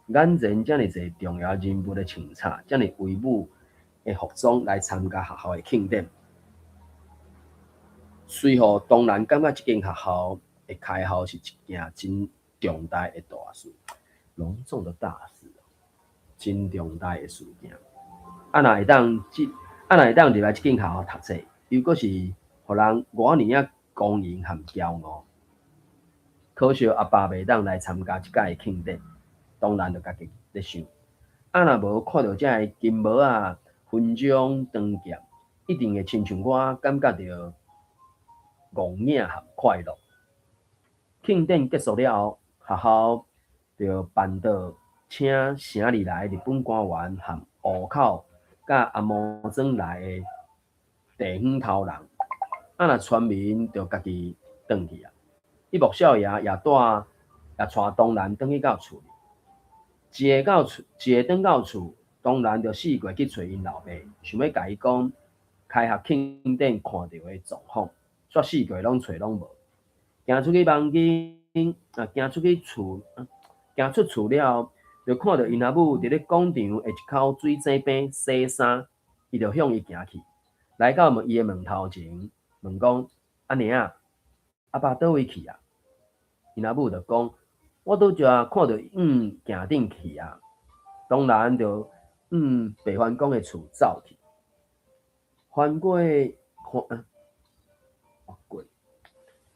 眼前遮爾濟重要人物的穿插，遮爾威武的服裝來參加學校的慶典，隨予當然感覺這間學校的開校是一件真重大的大事，隆重的大事，真重大的事件。啊，若會當這，啊，若會當入來這間學校讀冊，又閣是予人偌爾仔光榮和驕傲。可惜阿爸袂當來參加這擺的慶典。當然就家己咧想，啊，若無看著遮个金帽仔、勳章、長劍，一定會親像我感覺著戇影和快樂。慶典結束了後，學校就辦桌請城裡來的日本官員和湖口佮阿毛庄來的地方頭人，啊，若村民就家己轉去啊。一目少爺也帶也帶東蘭轉去到厝裡。一下到厝，一下轉到厝，當然就四過去揣𪜶老爸，想欲共伊講開學慶典看著的狀況，煞四過攏揣攏無。行出去房間，啊，行出去厝，行出厝了後，就看著𪜶阿母佇咧廣場的一口水井邊洗衫，伊就向伊行去，來到問伊的門頭前，問講：阿娘，阿爸佗位去啊？𪜶阿母就講。我拄才看著向墘頂去啊，當然就向白番公的厝走去，翻過看，越過，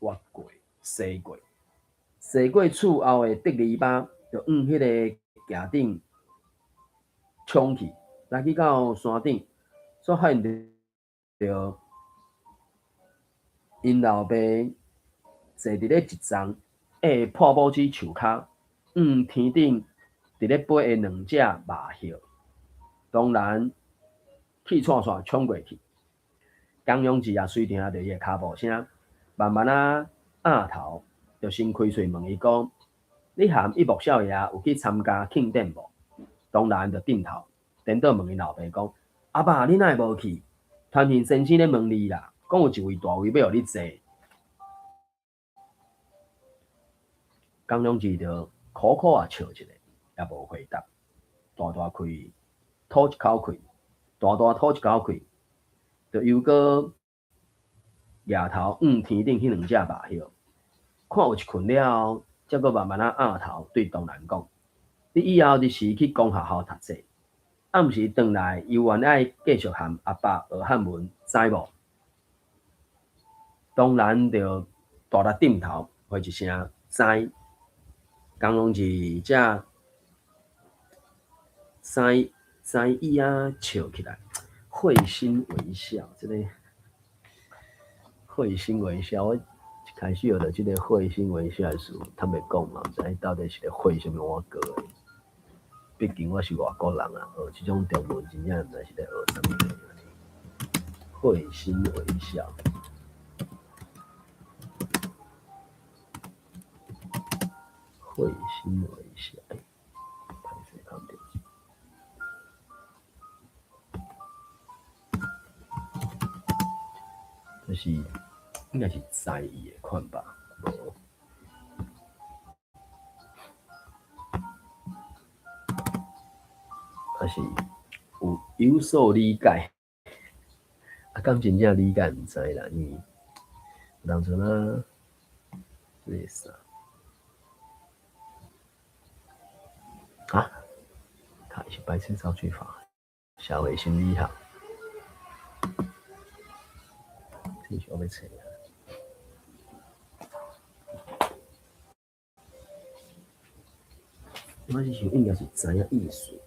越過，踅過，踅過厝後的竹籬笆，就向彼個墘頂衝去，來去到山頂，煞發現著𪜶老爸坐佇咧一叢的破布子樹跤，向天頂佇咧飛的兩隻麻葉，當然氣喘喘衝過去。江永志也隨聽著伊的跤步聲，慢慢仔壓頭，就先開喙問伊講：你和一目少爺有去參加慶典無？當然就點頭，顛倒問𪜶老爸講：阿爸，你哪會無去？傳訊先生咧問你啦，講有一位大位欲予你坐。江永志就苦苦仔笑一下，也無回答，大大氣吐一口氣，大大吐一口氣，就又閣舉頭向天頂彼兩隻麻葉。看有一群了後，才閣慢慢仔峅頭對東蘭講：你以後日時去公學校讀冊，暗時轉來猶原愛繼續和阿爸學漢文，知無？東蘭就大力點頭，回一聲知。江龍寺才知知伊仔笑起來，會心微笑，這個會心微笑，我一開始學著這個會心微笑的詞，坦白講嘛，毋知到底是咧會啥物碗糕的。畢竟我是外國人啊，學這種中文真正毋知是咧學啥物。會心微笑，會心微笑，欸，歹勢講著。這是應該是在意的款吧？無，還是有有所理解？啊，敢真正理解毋知啦，因為當陣啊，這個啥？啊？他是白痴造句法，社會心理學。這是我欲揣啊！我是想應該是知影意思，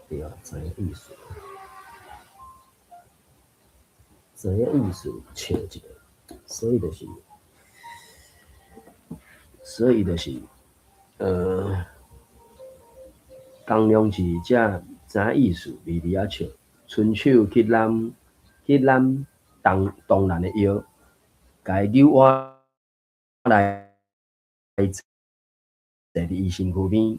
對啊，知影意思，知影意思笑一下，所以就是，所以就是，江良是才知影意思，微微仔笑，伸手去攬去攬東東蘭的腰，共伊扭倚來坐佇伊身軀邊，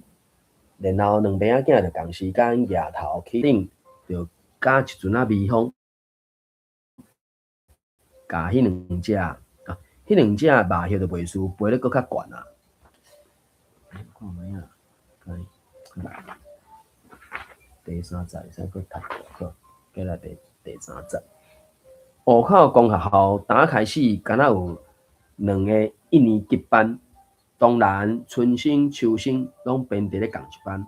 然後兩邊仔囝就仝時間舉頭起頂，就咬一陣仔微風，共彼兩隻啊，彼兩隻肉葉就袂輸，飛得閣較懸啊！看覓仔，第三節會使閣讀好，過來第第三節。湖口公學校打開始，敢若有兩个一年級班，東蘭、春生、秋生攏編佇咧仝一班。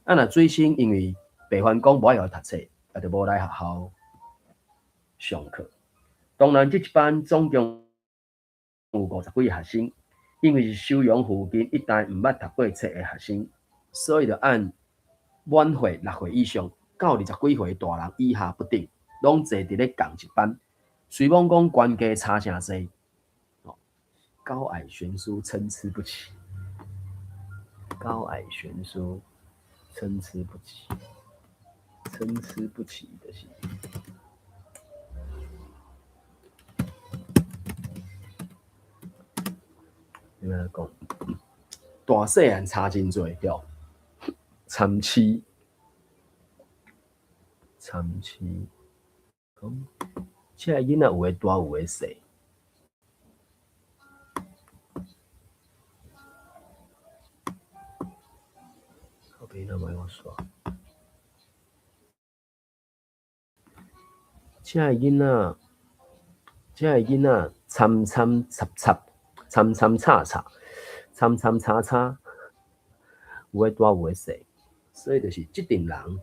啊，若水生因為白番講無愛予伊讀冊，也就無來學校上課。東蘭這一班總共有五十幾个學生，因為是收容附近一帶毋捌讀過冊的學生，所以就按滿歲六歲以上到二十幾歲大人以下不等，攏坐佇咧仝一班。雖罔講懸低差誠濟，高矮懸殊參差不齊，高矮懸殊參差不齊，參差不齊就是。欲按怎講？大細漢差真濟，對。參差，參差，講這个囡仔有的大有的細。後邊若欲我刷。這个囡仔，這个囡仔參參雜雜，參參差差，參參差差，有的大有的細，所以就是這陣人，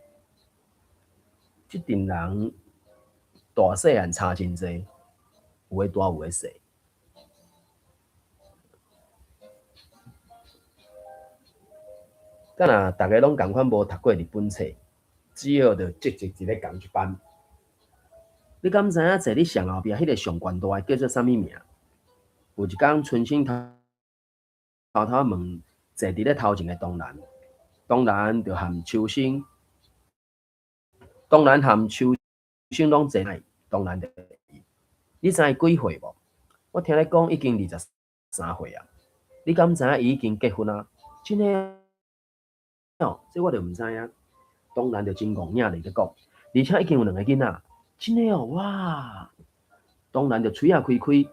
這陣人大細漢差真濟，有的大有的細。敢若逐个攏仝款無讀過日本冊，只好就積極佇咧仝一班。你敢知影坐你上後壁彼个上懸大的叫做啥物名？有一工春生偷偷問坐佇咧頭前的東蘭，東蘭就含秋生，東蘭含秋生攏坐來，東蘭就你知伊幾歲無？我聽咧講已經23歲啊！你敢知影伊已經結婚啊？真的哦，這我就毋知影。東蘭就真戇影咧講，而且已經有兩个囡仔，真的哦，哇！東蘭就喙仔開開，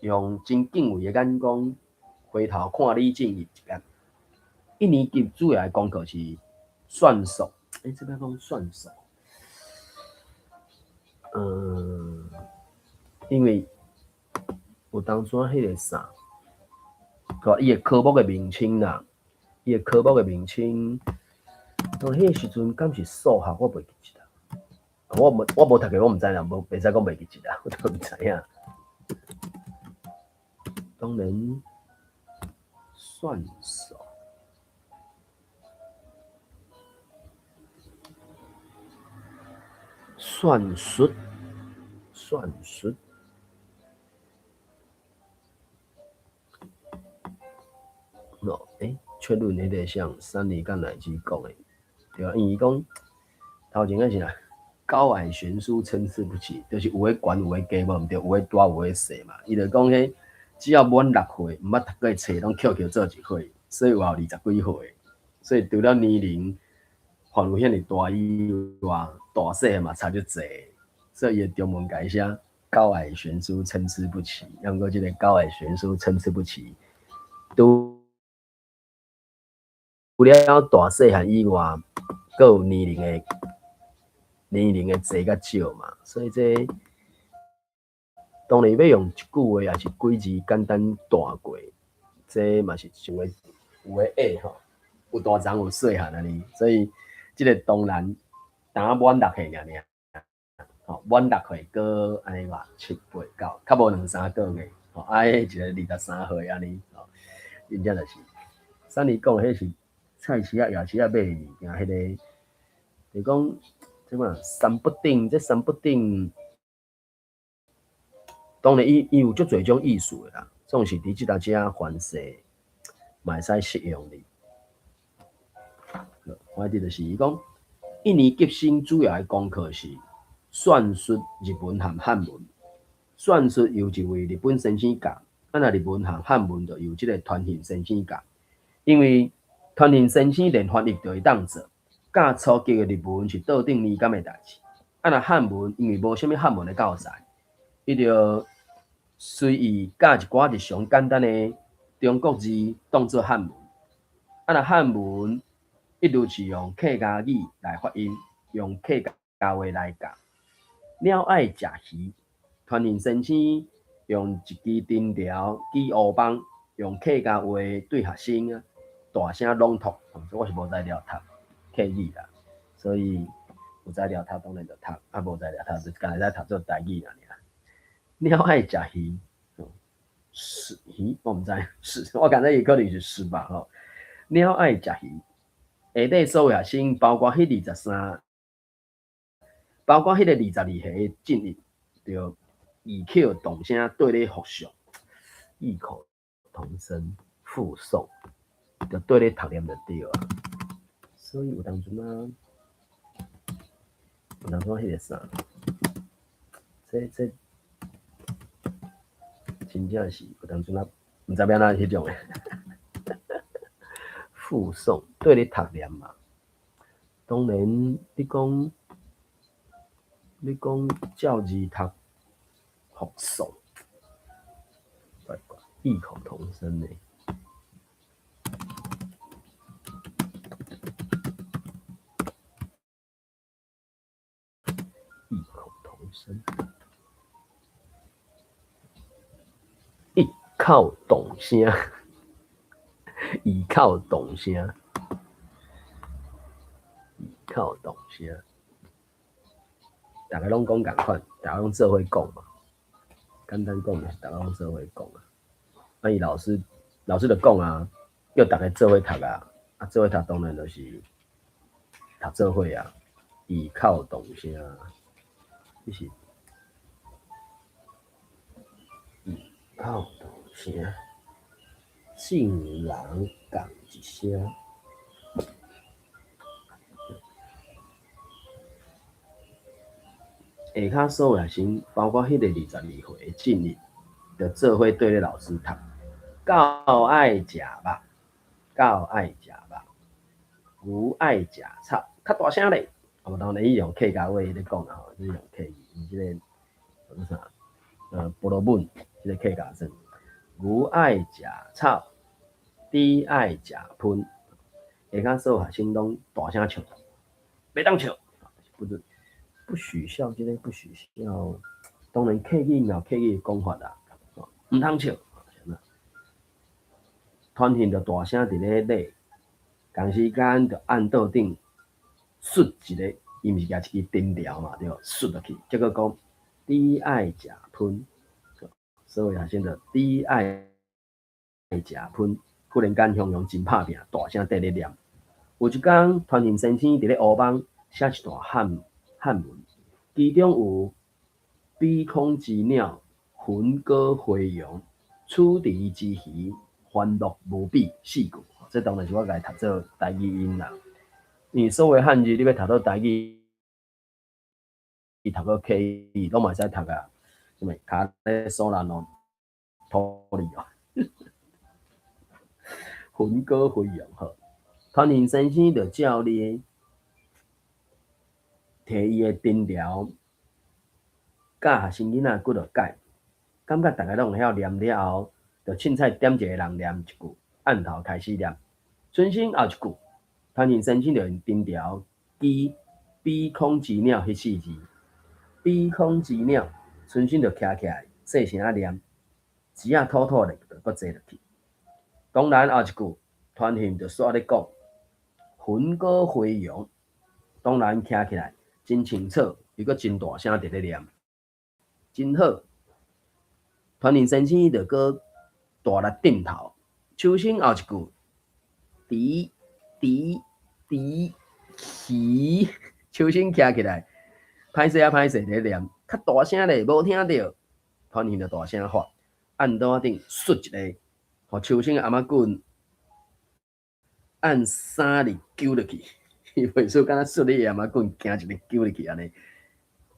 用真敬畏的眼光回頭看李正義一眼。一年級主要的功課是算術，欸，這擺講算術，因為有當陣彼个啥，伊的科目的名稱啦，伊的科目的名稱，當彼个時陣敢是數學，我袂記得啦。我無讀過，我毋知啦，無袂使講袂記得啦，我都毋知影。當然，算數，算術，算術。哦，確認彼个像三里佮乃基講的，對啊，因為伊講頭前仔是啥？高矮懸殊參差不齊，就是有的懸有的低無毋對，有的大有的細嘛。伊就講彼只要滿6歲，毋捌讀過冊，攏抾抾做一歲，所以有二十幾歲。所以除了年齡範圍遐爾大以外，大細嘛差足濟。所以伊的中文共伊寫高矮懸殊參差不齊，抑毋過這个高矮懸殊參差不齊，除了大細漢以外，閣有年齡的濟佮少嘛，所以這當然欲用一句話，抑是幾字簡單帶過，這嘛是想會有的會吼，有大欉有細漢按呢，所以這个當然當滿6歲爾爾，吼滿6歲閣按呢吧，七八九，較無兩三個月，吼啊，彼一个23歲按呢，吼，真正就是，上日講彼是菜市仔夜市仔買的物件，彼个就講。這嘛三不頂，這三不頂，當然伊有足濟種意思的啦，總是佇這搭遮凡勢嘛會使適用哩。我佇就是伊講，一年級生主要的功課是算術、日文和漢文。算術由一位日本先生教，啊若日文和漢文就由這个傳信先生教。因為傳信先生連翻譯就會當做。教初級的日文是桌頂年鑑的代誌，啊若漢文因為無啥物漢文的教材，伊就隨意教一寡日常簡單的中國字當做漢文。啊若漢文一律是用客家語來發音，用客家話來教。鳥愛食魚，傳信先生用一支藤條舉烏枋，用客家話對學生大聲朗讀。我是無材料讀客語啦，所以有材料讀當然就讀，啊無材料讀就干焦會使讀做台語爾爾。鳥愛食魚，是魚我毋知，是我感覺伊可能是是吧吼。鳥愛食魚，下底所有學生，包括彼23，包括彼个22歲的進一，就異口同聲對咧複誦，異口同聲複誦，就對咧讀念就對啊。所以有當陣啊，有當陣彼个啥，這真正是有當陣啊，毋知欲按怎彼種的複誦對咧讀念嘛。當然，你講照字讀複誦，怪怪，異口同聲的。異口同聲，異口同聲，異口同聲，異口同聲，逐家攏講仝款，逐家攏做伙講嘛。簡單講就是逐家攏做伙講啊。啊，伊老師就講啊，叫逐家做伙讀啊，啊做伙讀當然就是讀做伙啊，異口同聲，這是異口同聲，眾人仝一聲。下跤所有學生，包括彼个22歲的進一，就做伙對咧老師讀。狗愛食肉，狗愛食肉，牛愛食草，較大聲咧。啊，當然伊用客家話咧講啦吼，這用客語，伊這个叫做啥？婆羅門，這个客家話。牛愛食草，豬愛食糞。下跤所有學生攏大聲笑，袂當笑，不准，不許笑，這个不許笑。當然客語有客語的講法啦，毋通笑。傳訊就大聲佇咧咧，仝時間就按桌頂摔一个，伊毋是舉一支藤條嘛，對無？摔落去，結果講豬愛食噴，所有學生就豬愛食噴，忽然間雄雄真拍拚，大聲綴咧念。有一工，傳訊先生佇咧烏枋寫一段漢漢文，其中有比空之鳥，魂歌飛揚，此池之魚，歡樂無比四句，這當然是我共伊讀做台語音啦。因為所有漢字你欲讀做台語，讀做客語，攏嘛會使讀啊。啥物卡咧索蘭哦，土里哦，魂歌飛揚好。傳訊先生就照例提伊的藤條，教學生囡仔幾落改，感覺逐个攏會曉念了後，就凊彩點一个人念一句，按頭開始念。春生後一句，傳訊先生就用藤條支比空之鳥彼四字，比空之鳥，春生就徛起來細聲仔念，舌仔吐吐咧就閣坐落去。當然後一句，傳訊就煞咧講，魂歌飛揚，當然徛起來真清楚，伊閣真大聲佇咧念，真好。傳訊先生就閣大力點頭，秋生後一句，滴滴滴魚，秋生徛起來，歹勢啊歹勢佇咧念，較大聲咧，無聽著，傳訊就大聲喊，按桌仔頂摔一个，予秋生的頷仔棍按三字揪落去，伊袂輸敢若摔你的頷仔棍，驚一个揪落去按呢，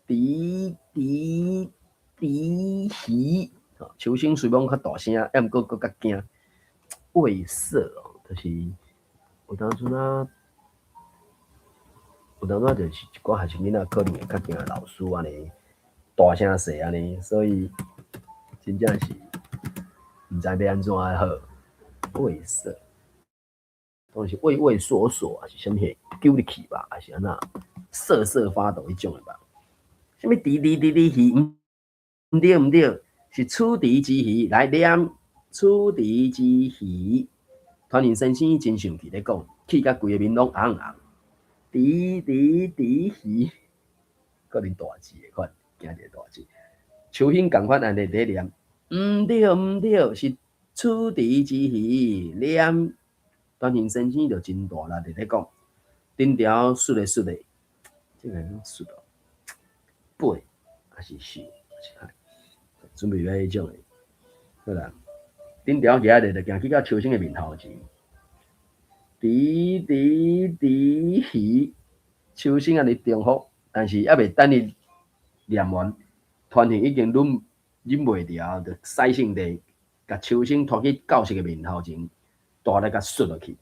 滴滴滴魚。秋生雖罔較大聲，抑毋過閣較驚。畏縮哦，就是有當陣啊，有當陣就是一寡學生囡仔可能會較驚老師按呢，大聲勢按呢，所以真正是毋知欲按怎好。畏縮，當然是畏畏縮縮，還是啥物揪入去吧，還是按怎瑟瑟發抖彼種的吧？啥物滴滴滴滴魚？毋對毋對。是此池之魚來念，此池之魚。傳訊先生真生氣咧講，氣甲規个面攏紅紅。滴滴滴魚，可能大字的款，驚一个大字。秋興仝款按呢咧念，毋對毋對，是此池之魚念。傳訊先生就真大力佇咧講，藤條摔咧摔咧，這个摔哦，背還是泅，還是準備欲彼種的，好啦，藤條舉咧就行去到秋生的面頭前，滴滴滴魚，秋生按呢重複，但是猶未等伊念完，傳訊已經忍忍袂牢，就使性地共秋生拖去教室的面頭前，大力共摔落去，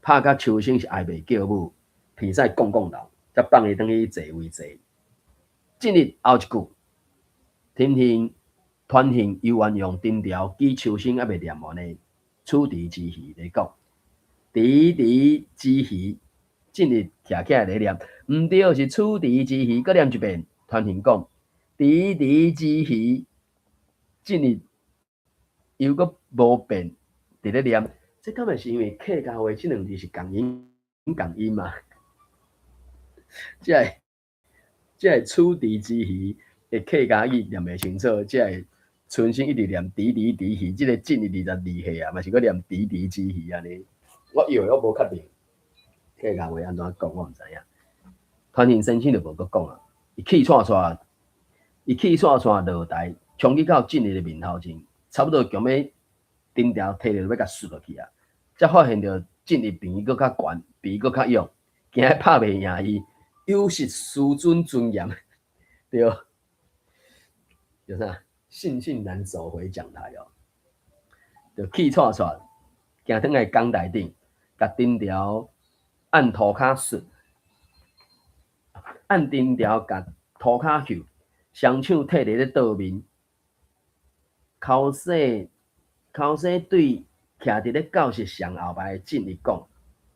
拍甲秋生是哀爸叫母，鼻屎摃摃流，才放伊轉去座位坐。進入後一句，天興。傳訊猶原用藤條支秋生猶未念完的此池之魚來講，池池之魚進入徛起來咧念，毋對，是此池之魚，閣念一遍。傳訊講，池池之魚進入猶閣無變，佇咧念，這敢會是因為客家話這兩字是仝音仝音嘛？這个此池之魚的客家語念袂清楚，這个春生一直念池池池魚，這个進入22歲啊，嘛是閣念池池之魚按呢。我以為我無確定客家話按怎講，我毋知影。傳訊先生就無閣講啊，伊氣喘喘，伊氣喘喘落台，衝去到進入的面頭前，差不多強欲藤條提著欲共摔落去啊！才發現著進入比伊閣較懸，比伊閣較勇，驚拍袂贏伊，有失師尊尊嚴，對。叫啥？悻悻然走回講台哦，就氣喘喘，行轉來講台頂，共藤條按塗跤摔，按藤條共塗跤搝，雙手退佇咧桌面，口勢口勢對徛佇咧教室上後排的進一講，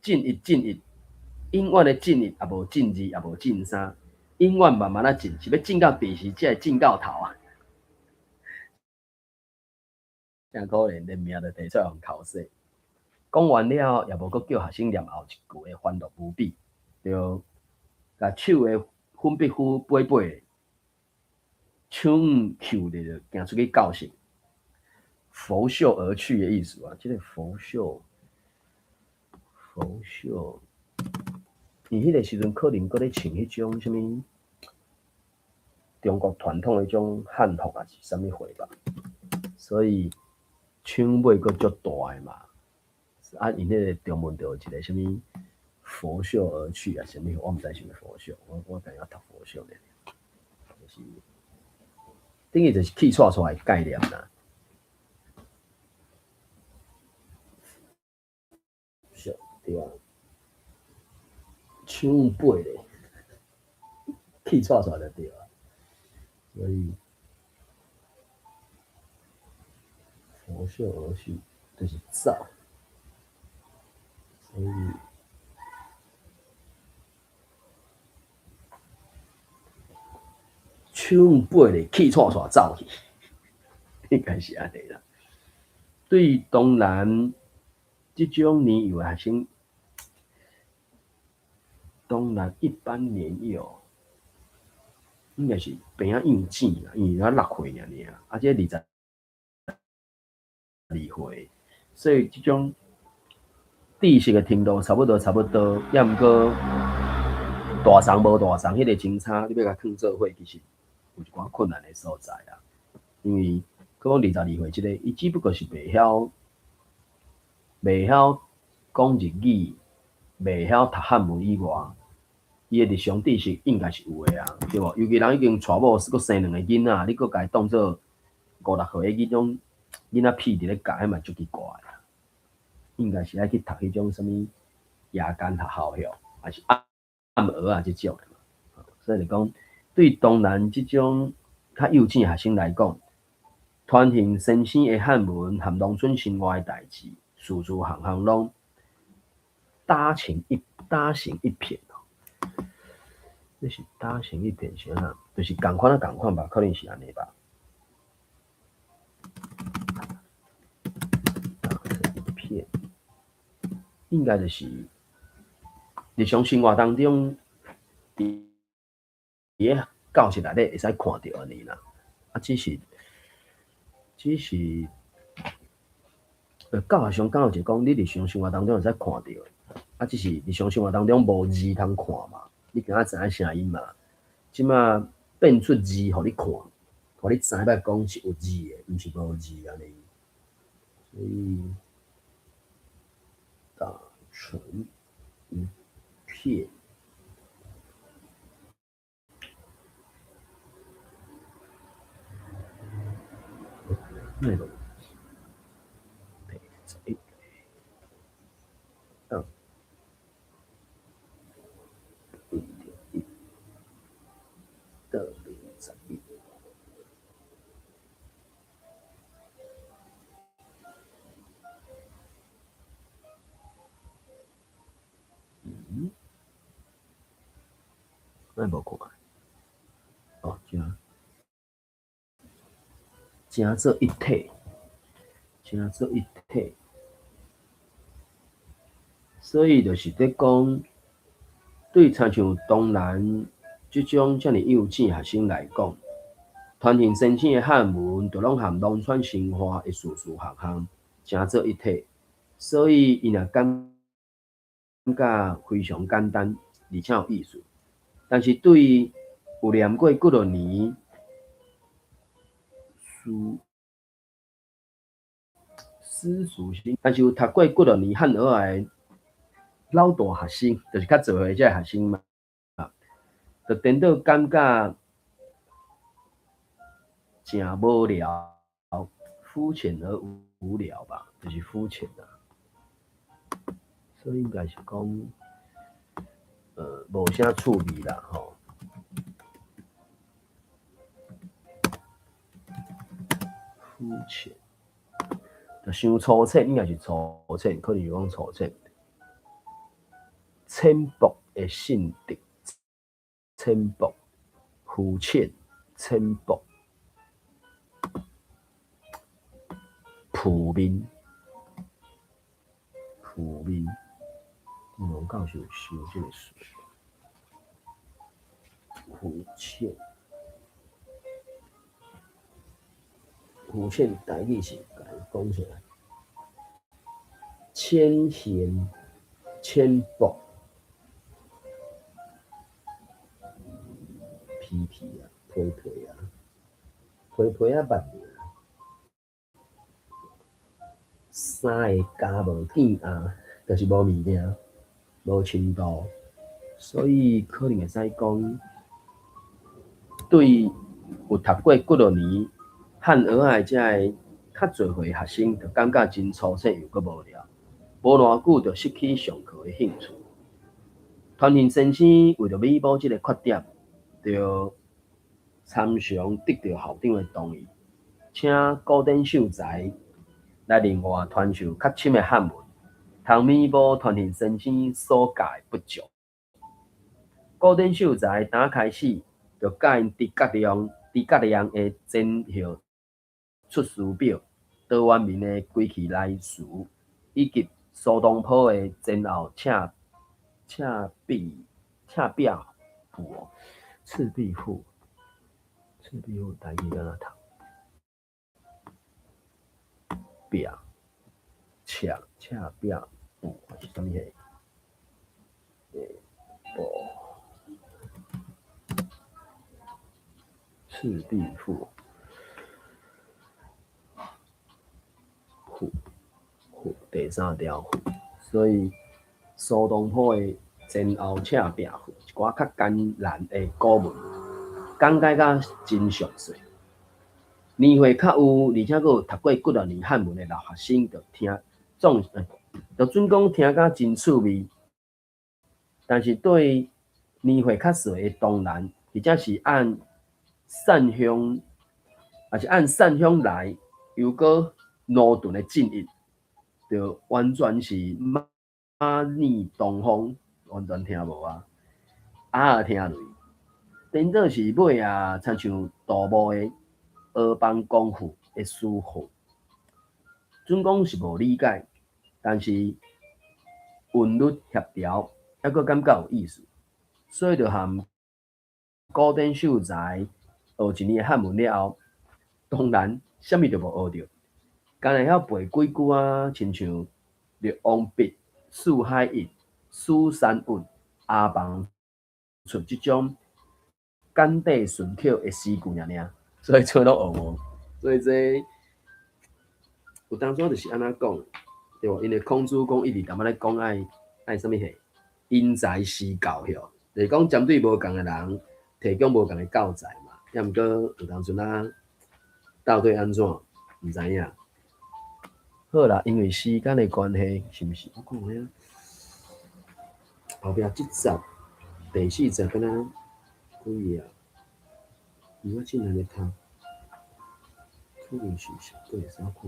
進一進一，永遠的進一，也無進二，也無進三，永遠慢慢仔進，是欲進到佇時才會進到頭啊！真可憐，連命都提出來予剾洗。講完了，也無閣叫學生念後一句的歡樂無比，就共手的粉筆盒掰掰，手腕翹咧就行出去教室，拂袖而去的意思啊。這个拂袖，拂袖，伊彼个時陣可能閣咧穿彼種啥物中國傳統的彼種漢服抑是啥物貨吧，所以手尾閣足大的嘛。啊，𪜶彼个中文就有一个啥物拂袖而去啊，啥物我毋知是毋是拂袖，我家己讀拂袖咧，就是等於就是氣掣掣的概念啦。袖對啊，手尾咧，氣掣掣就對啊，所以拂袖而去就是走。所以手尾咧氣掣掣走去，應該是按呢啦。對東南這種年幼的學生，東南一般年幼，應該是平仔幼稚啦，因為才六歲爾爾，啊，這22歲，所以這種知識的程度差不多，差不多，抑毋過大欉無大欉，彼个真差，你欲共囥做伙，其實有一寡困難的所在啦。因為閣講22歲這个，伊只不過是袂曉講日語，袂曉讀漢文以外，伊的日常知識應該是有的啊，對無？尤其人已經娶某，閣生兩个囡仔，你閣共伊當做五六歲的彼種囡仔屁佇咧教，彼嘛足奇怪的。應該是愛去讀彼種啥物夜間學校遐，抑是暗暗學仔這種的嘛。所以就講，對東南這種較幼稚學生來講，傳行先生的漢文和農村生活的代誌，事事項項攏打成一片哦。這是打成一片是按怎？就是仝款仔仝款吧，可能是按呢吧。打成一片，應該就是日常生活當中，佇個教室內底會使看著按呢啦。啊，只是教學上敢有一個講，你日常生活當中會使看著的，啊，只是日常生活當中無字通看嘛，你敢若知影聲音嘛？這馬變出字予你看，予你知影講是有字的，毋是無字按呢。所以打成一片。內容。一，二，1.1到21。嗯？咱無看。哦，這。成做一體，成做一體，所以就是咧講，對親像東南這種遮爾幼稚學生來講，傳行先生的漢文，就攏和農村生活的事事項項成做一體，所以𪜶也感覺非常簡單，而且有意思。但是對有念過幾落年書私塾生，但是有讀過幾落年漢學的老大學生，就是較濟歲這个學生嘛，就顛倒感覺誠無聊，膚淺而無聊吧，就是膚淺啊。所以應該是講，無啥趣味啦，吼。膚淺，就傷粗淺，應該是粗淺，可能是講粗淺。淺薄的性質，淺薄、膚淺、淺薄。浮面，浮面，王教授想這个词，浮淺，浮淺台語是共伊講啥？淺顯、淺薄、皮皮啊、皮皮啊、皮皮仔捌爾。三个加無見啊，就是無物件，無深度，所以可能會使講，對有讀過幾落年漢學仔的遮个較濟歲學生，就感覺真粗淺又閣無聊，無偌久就失去上課的興趣。傳信先生為著彌補這个缺點，就參詳得著校長的同意，請古典秀才來另外傳授較深的漢文，通彌補傳信先生所教的不足。古典秀才打開始就教𪜶諸葛亮、諸葛亮的前後出師表、陶淵明的歸去來辭，以及蘇東坡的前後赤赤壁赤壁賦哦，赤壁賦，赤壁賦台語按怎讀？壁赤赤壁賦是啥物貨？欸，赤壁賦，賦賦第三條賦，所以蘇東坡的前後赤壁賦，一寡較艱難的古文，講解甲真詳細。年歲較有，而且閣有讀過幾若年漢文的老學生，就聽總，就準講聽甲真趣味。但是對年歲較細的東南，或者是按散鄉，抑是按散鄉來，又閣魯鈍的進一，就完全是馬膩東風，完全聽無啊，鴨仔聽雷。顛倒是尾仔，親像杜牧的《阿房宮賦》的詩賦，準講是無理解，但是韻律協調，猶閣感覺有意思，所以就和古典秀才學一年的漢文了後，當然啥物都無學著，干焦會曉背幾句仔，親像綠王筆、四海一、蜀山塭、阿房出這種簡短順口的詩句爾爾，所以做攏學無。所以這有當陣就是按怎講，對無？因為孔子講一直淡仔咧講愛愛啥物貨，因材施教曉，就是講針對無仝的人，提供無仝的教材嘛。抑毋過有當陣啊，到底按怎，毋知影。好啦，因為時間的關係，是毋是？我看下後壁這集第四集敢若幾頁啊？因為我進前咧讀，可能是十幾會使看下。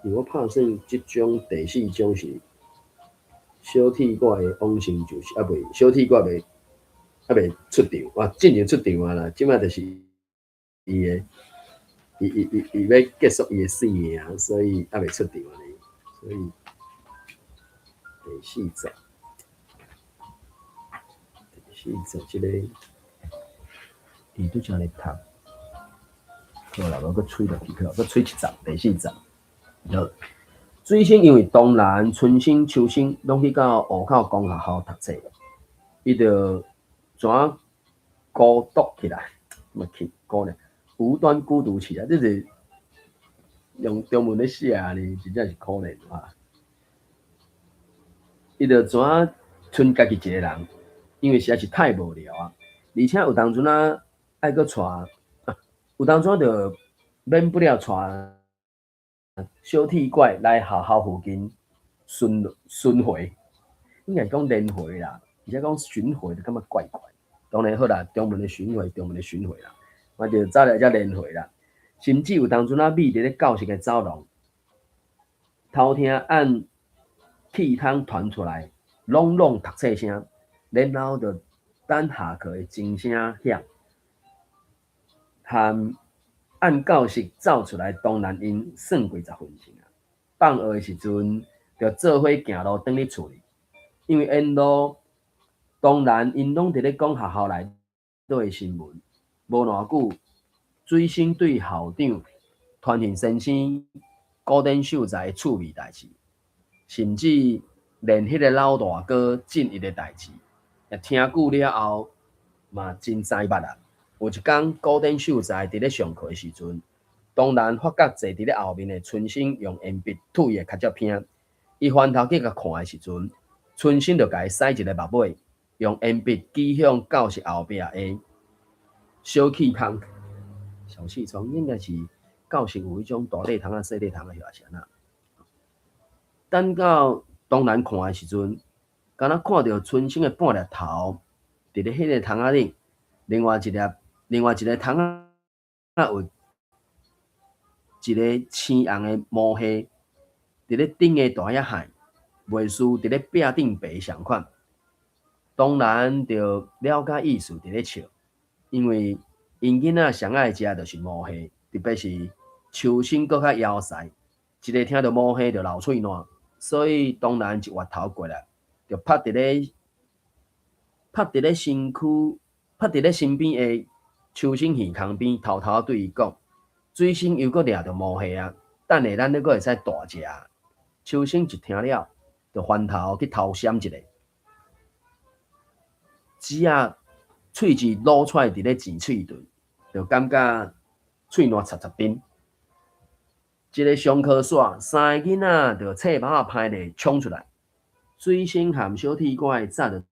因為我拍算這章第四章是小鐵怪的往生，就是猶未小鐵怪未猶未出場，哇，進前出場啊啦，這擺就是伊的，伊伊伊伊欲結束伊的生命啊，所以猶未出場按呢，所以第四集，第四集這个伊拄才咧讀，好啦，我閣吹落去，閣吹一集，第四集。好，水星因為東南、春生、秋生攏去到湖口公學校讀冊，伊就怎孤獨起來，嘛去孤呢？無端孤獨起來，這是用中文咧寫呢，真正是可憐啊！伊就怎賰家己一个人，因為實在是太無聊啊！而且有當陣啊，愛閣帶，有當陣就免不了帶小鐵怪來學校附近巡巡迴，應該講連回啦，而且講巡迴就感覺怪怪。當然好啦，中文的巡迴，中文的巡迴啦，我就走來遮連回啦。甚至有當陣啊，覕佇咧教室的走廊，偷聽按氣筒傳出來朗朗讀冊聲，然後就等下課的鐘聲響，和按教室走出來，當然𪜶算過10分鐘啊。放學的時陣，就做伙行路轉去厝裡，因為沿路當然𪜶攏佇咧講學校內底的新聞。無偌久，水星對校長傳訊先生古典秀才的趣味代誌，甚至連彼個老大哥進一的代誌，也聽久了後嘛真知捌啊。有一工，古典秀才佇咧上課的時陣，當然發覺坐佇咧後面的春生用鉛筆塗伊的跤跡片。伊翻頭去共看的時陣，春生就共伊使一個目尾，用鉛筆指向教室後壁的小氣孔。小氣窗應該是教室有彼種大塊窗仔、細塊窗仔，抑是按怎？等到當然看的時陣，敢若看著春生的半粒頭佇咧彼個窗仔頂，另外一个窗仔有一个青紅的毛蝦佇咧頂个大遐海，袂輸佇咧壁頂爬仝款。當然就了解意思佇咧笑，因為𪜶囡仔上愛食就是毛蝦，特別是秋生閣較枵屎，一个聽著毛蝦就流喙瀾，所以當然一越頭過來，就拍佇咧身軀，拍佇咧身邊的秋生耳空邊，偷偷對伊講：水星又閣掠著毛蝦啊！等下咱閣會使大食。秋生一聽了，就翻頭去偷閃一下，只仔喙舌露出來佇咧舌喙頓，就感覺喙瀾插插甜。一个上課煞，三个囡仔就冊包仔歹咧衝出來。水星和小鐵拐早就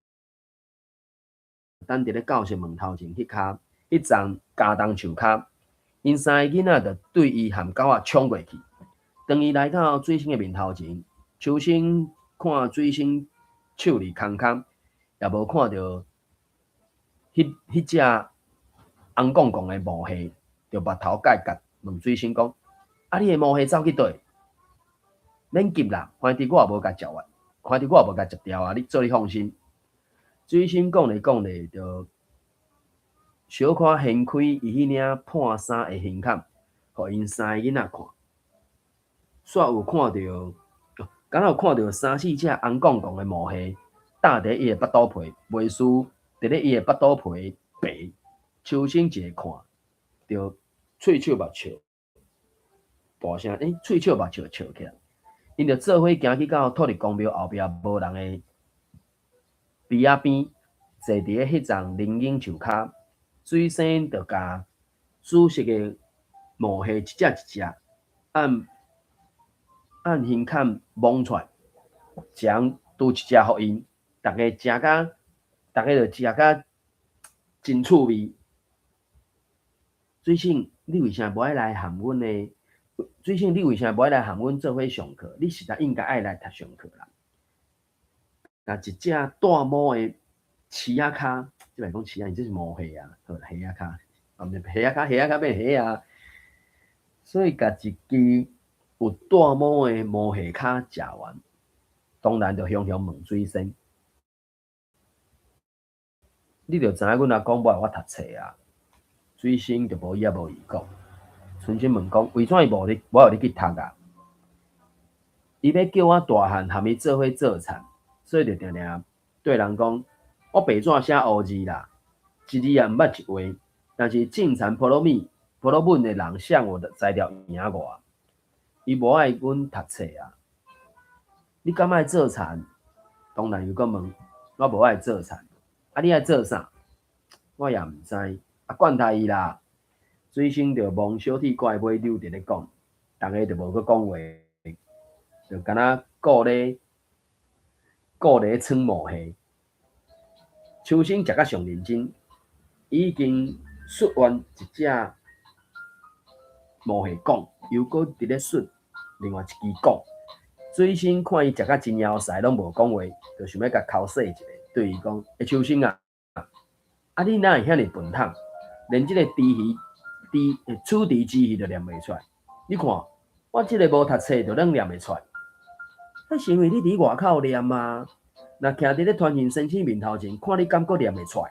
等佇咧教室門頭前彼跤，彼叢茄苳樹跤，𪜶三个囡仔就對伊和狗仔衝過去。當伊來到水星的面頭前，秋生看水星手裡空空，也無看著彼隻紅摃摃的毛蝦，就目頭蓋甲問水星講：啊，你的毛蝦走去佗？免急啦，反正我也無共食完，反正我也無共食掉啊！你做你放心。水星講咧講咧，就小可掀開伊彼領破衫的胸坎，予𪜶三个囡仔看。煞有看著，敢若有看著三四隻紅摃摃的毛蝦，搭佇伊的腹肚皮，袂輸佇咧伊的腹肚皮爬。秋生一个看，就喙笑目笑，大聲，喙笑目笑笑起來。𪜶就做伙行去到土地公廟後壁無人的埤仔邊，坐佇咧彼叢林蔭樹跤，水星就共紫色的毛蝦一隻一隻按按胸坎摸出來，一人拄一隻予𪜶，逐家就食甲真趣味。水星，你為啥無愛來和阮呢？水星，你為啥無愛來和阮做伙上課？你實在應該愛來讀上課啦。共一隻帶毛的鼠仔跤，這擺講鼠仔，這是毛蝦啊，好啦，蝦仔跤，啊，毋是蝦仔跤，蝦仔跤變蝦啊。所以共一支有帶毛的毛蝦跤食完，當然就雄雄問水星：你就知影阮阿公無愛我讀冊啊？水星就無伊也無伊講。春生問講：為怎伊無你無愛予你去讀啊？伊欲叫我大漢和伊做伙做田，所以就定定對人講：我白紙寫烏字啦，一字也毋捌一畫。但是種田婆羅米婆羅門的人誰有才調贏我？伊無愛阮讀冊啊！你敢愛做田？當然又閣問：我無愛做田。啊，你愛做啥？我也毋知。啊，管他伊啦！水星就摸小鐵拐尾溜佇咧講，逐家就無閣講話，就敢若顧咧賰毛蝦。秋生食甲上認真，已經啜完一隻毛蝦管，又閣佇咧啜另外一支管。水星看伊食甲真枵屎，攏無講話，就想欲共剾洗一下，對伊講：欸，秋生啊，啊你哪會遐爾笨桶？連這个豬魚、豬楚池之魚都念袂出來。你看，我這个無讀冊就攏念會出來。彼是因為你佇外口念啊。若徛佇咧傳訊先生面頭前，看你敢閣念會出來？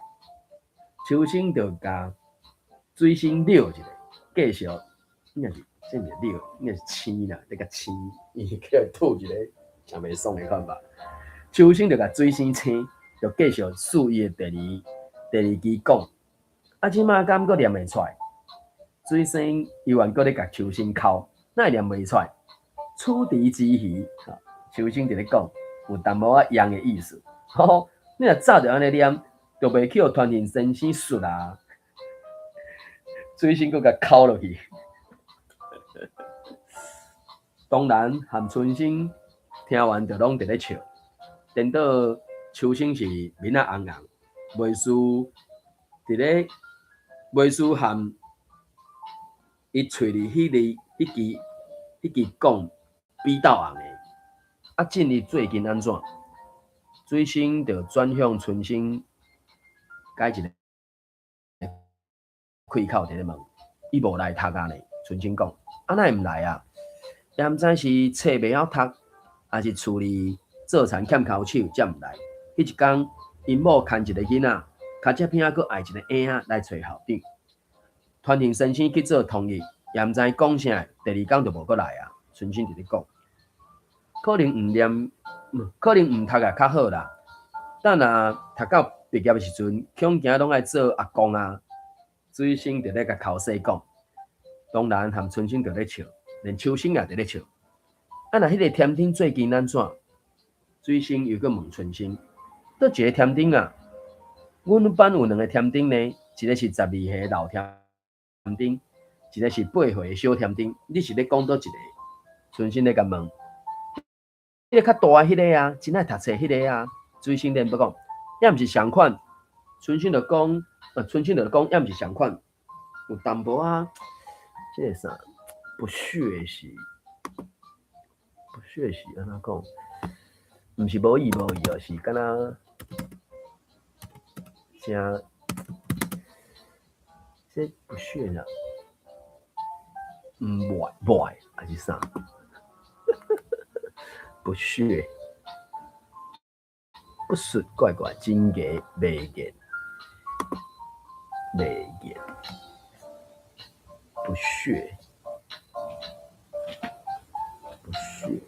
秋生就共水星尞一下，繼續應該是這毋是尿，應該是星啦，咧共星，伊叫吐一個誠袂爽的看法。秋生就共水星星，就繼續試伊的第二支講。啊，這馬敢閣念會出來？水星猶原閣咧共秋生哭，哪會念袂出來？處置之魚，秋生佇咧講，有淡薄仔樣的意思。吼，你若早就按呢念，就袂去予傳承先生術啊。水星閣共哭落去。當然，和春生聽完就攏佇咧笑。顛倒秋生是面仔紅紅，袂輸佇咧袂輸和伊喙裡彼支講比鬥紅的。啊，進伊最近按怎？水星就轉向春生，改一個開口佇咧問，伊無來讀啊呢？春生講，啊，哪會毋來啊？也毋知是冊袂曉讀，抑是厝裡做田欠跤手才毋來。彼一工，𪜶某牽一個囡仔，跤車片閣愛一個嬰仔來揣校長。傳承先生去做通譯，也毋知講啥，第二工就無閣來啊。春生佇咧講，可能毋念，可能毋讀也較好啦。等若讀到畢業的時陣，恐驚攏愛做阿公啊。水星佇咧共口細講，當然和春生佇咧笑，連秋生也佇咧笑。啊，若彼個添丁最近按怎？水星又閣問春生，佗一個添丁啊？阮班有兩個添丁呢，一個是12歲老添丁，一個是8歲的小添丁。你是咧講佗一個？春生咧共問，彼個較大的彼個啊，真愛讀冊彼個啊。水星咧欲講，抑毋是仝款。春生就講，春生就講，抑毋是仝款，有淡薄仔，這個啥不屑是，不屑是按怎講？毋是無意無意哦，是敢若誠這不屑啦，毋愛無愛還是啥？不屑，不屑怪怪，真假袂見，袂見，不屑，不屑，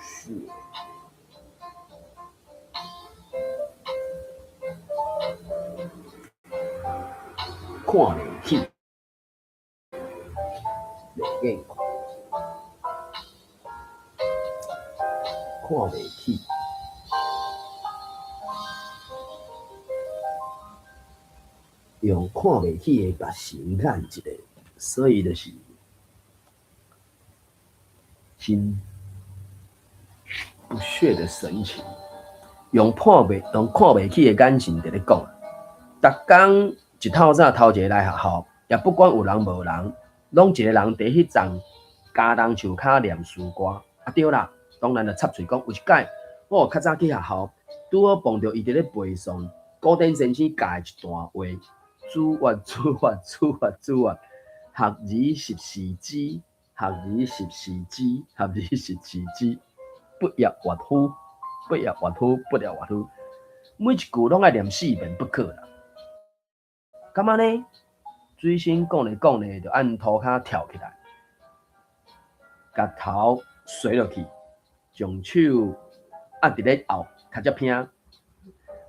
屑，看袂起，袂見，看袂起，用看袂起的目神眼一下，所以就是真不屑的神情，用看袂起的眼神佇咧講。逐工一透早頭一個來學校，也不管有人無人，攏一個人佇彼叢茄苳樹跤念詩歌。啊對啦，當然就插喙講，有一擺我有較早去學校，拄好碰著伊佇咧背誦古典先生教的一段話：主曰主曰主曰主曰，學而時習之，學而時習之，學而時習之，不亦說乎？不亦說乎？不亦說乎？每一句攏愛念四遍不可啦。敢按呢？水星講咧講咧，就按塗跤跳起來，共頭垂落去，將手按佇咧後跤車片，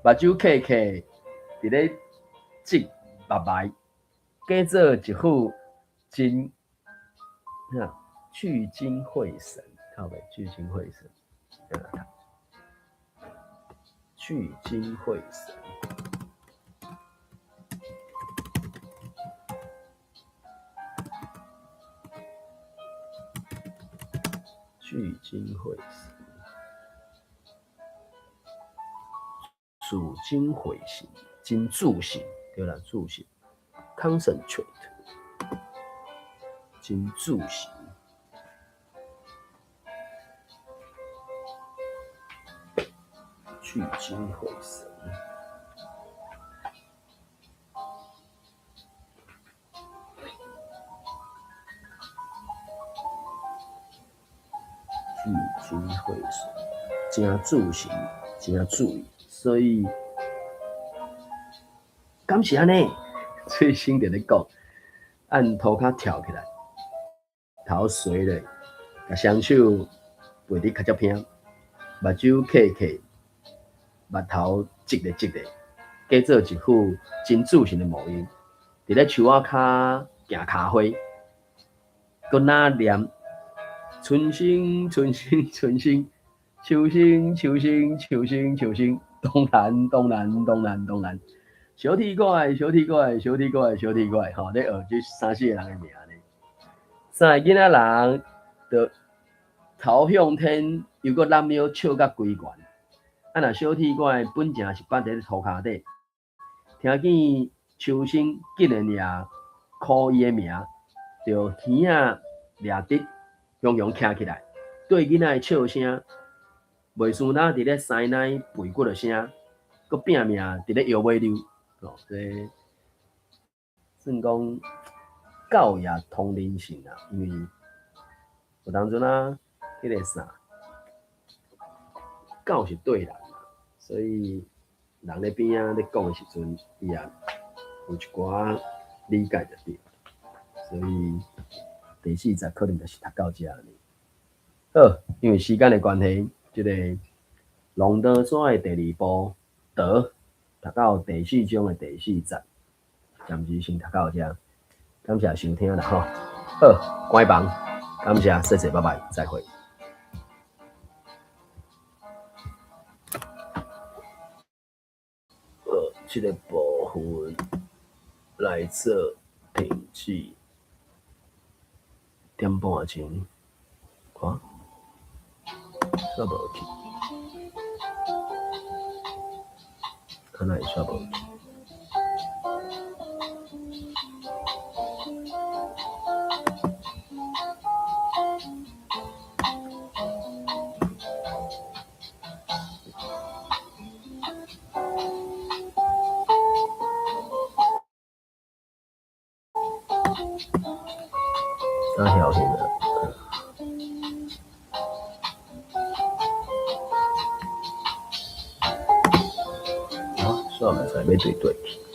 目睭瞌瞌佇咧擠目眉，假做一副真聚精會神，靠北聚精會神，聚精會神。聚精會神，聚精會神，真注神，對啦，注神，concentrate，真注神，聚精會神。聚精會神，真注神，真注意，所以敢是按呢？翠星佇咧講，按塗跤跳起來，頭垂落，共雙手背佇跤脊邊，目睭瞌瞌，目頭擠咧擠咧，假做一副真自信的模樣，佇咧樹仔跤行跤花，閣若念春生春生春生，秋生秋生秋生秋生，當然當然當然當然，小鐵怪小鐵怪小鐵怪小鐵怪，吼，咧學這三四个人的名呢。三个囡仔人就頭向天，又閣攬腰笑甲規懸。啊，若小鐵怪本正是放佇咧塗跤底，聽見秋生竟然也呼伊的名，就耳仔掠直，雄雄徛起來，對囡仔的笑聲，袂輸若佇咧師奶背骨的聲，閣拼命佇咧搖尾溜，哦，這算講狗也通人性啊，因為有當陣啊，彼個啥，狗是對人啊，所以人咧邊仔咧講的時陣，伊也有一寡理解就對。所以第四節可能就是讀到遮爾。好，因為時間的關係，這個龍德山的第二部德讀到第四章的第四節，暫時先讀到遮，感謝收聽啦吼。好，關房，感謝，謝謝，拜拜，再會。好，這個部分來做停止，點半鐘，看，煞無去，敢若會煞無去？啊，曉得啦。啊，煞毋知欲對佗去。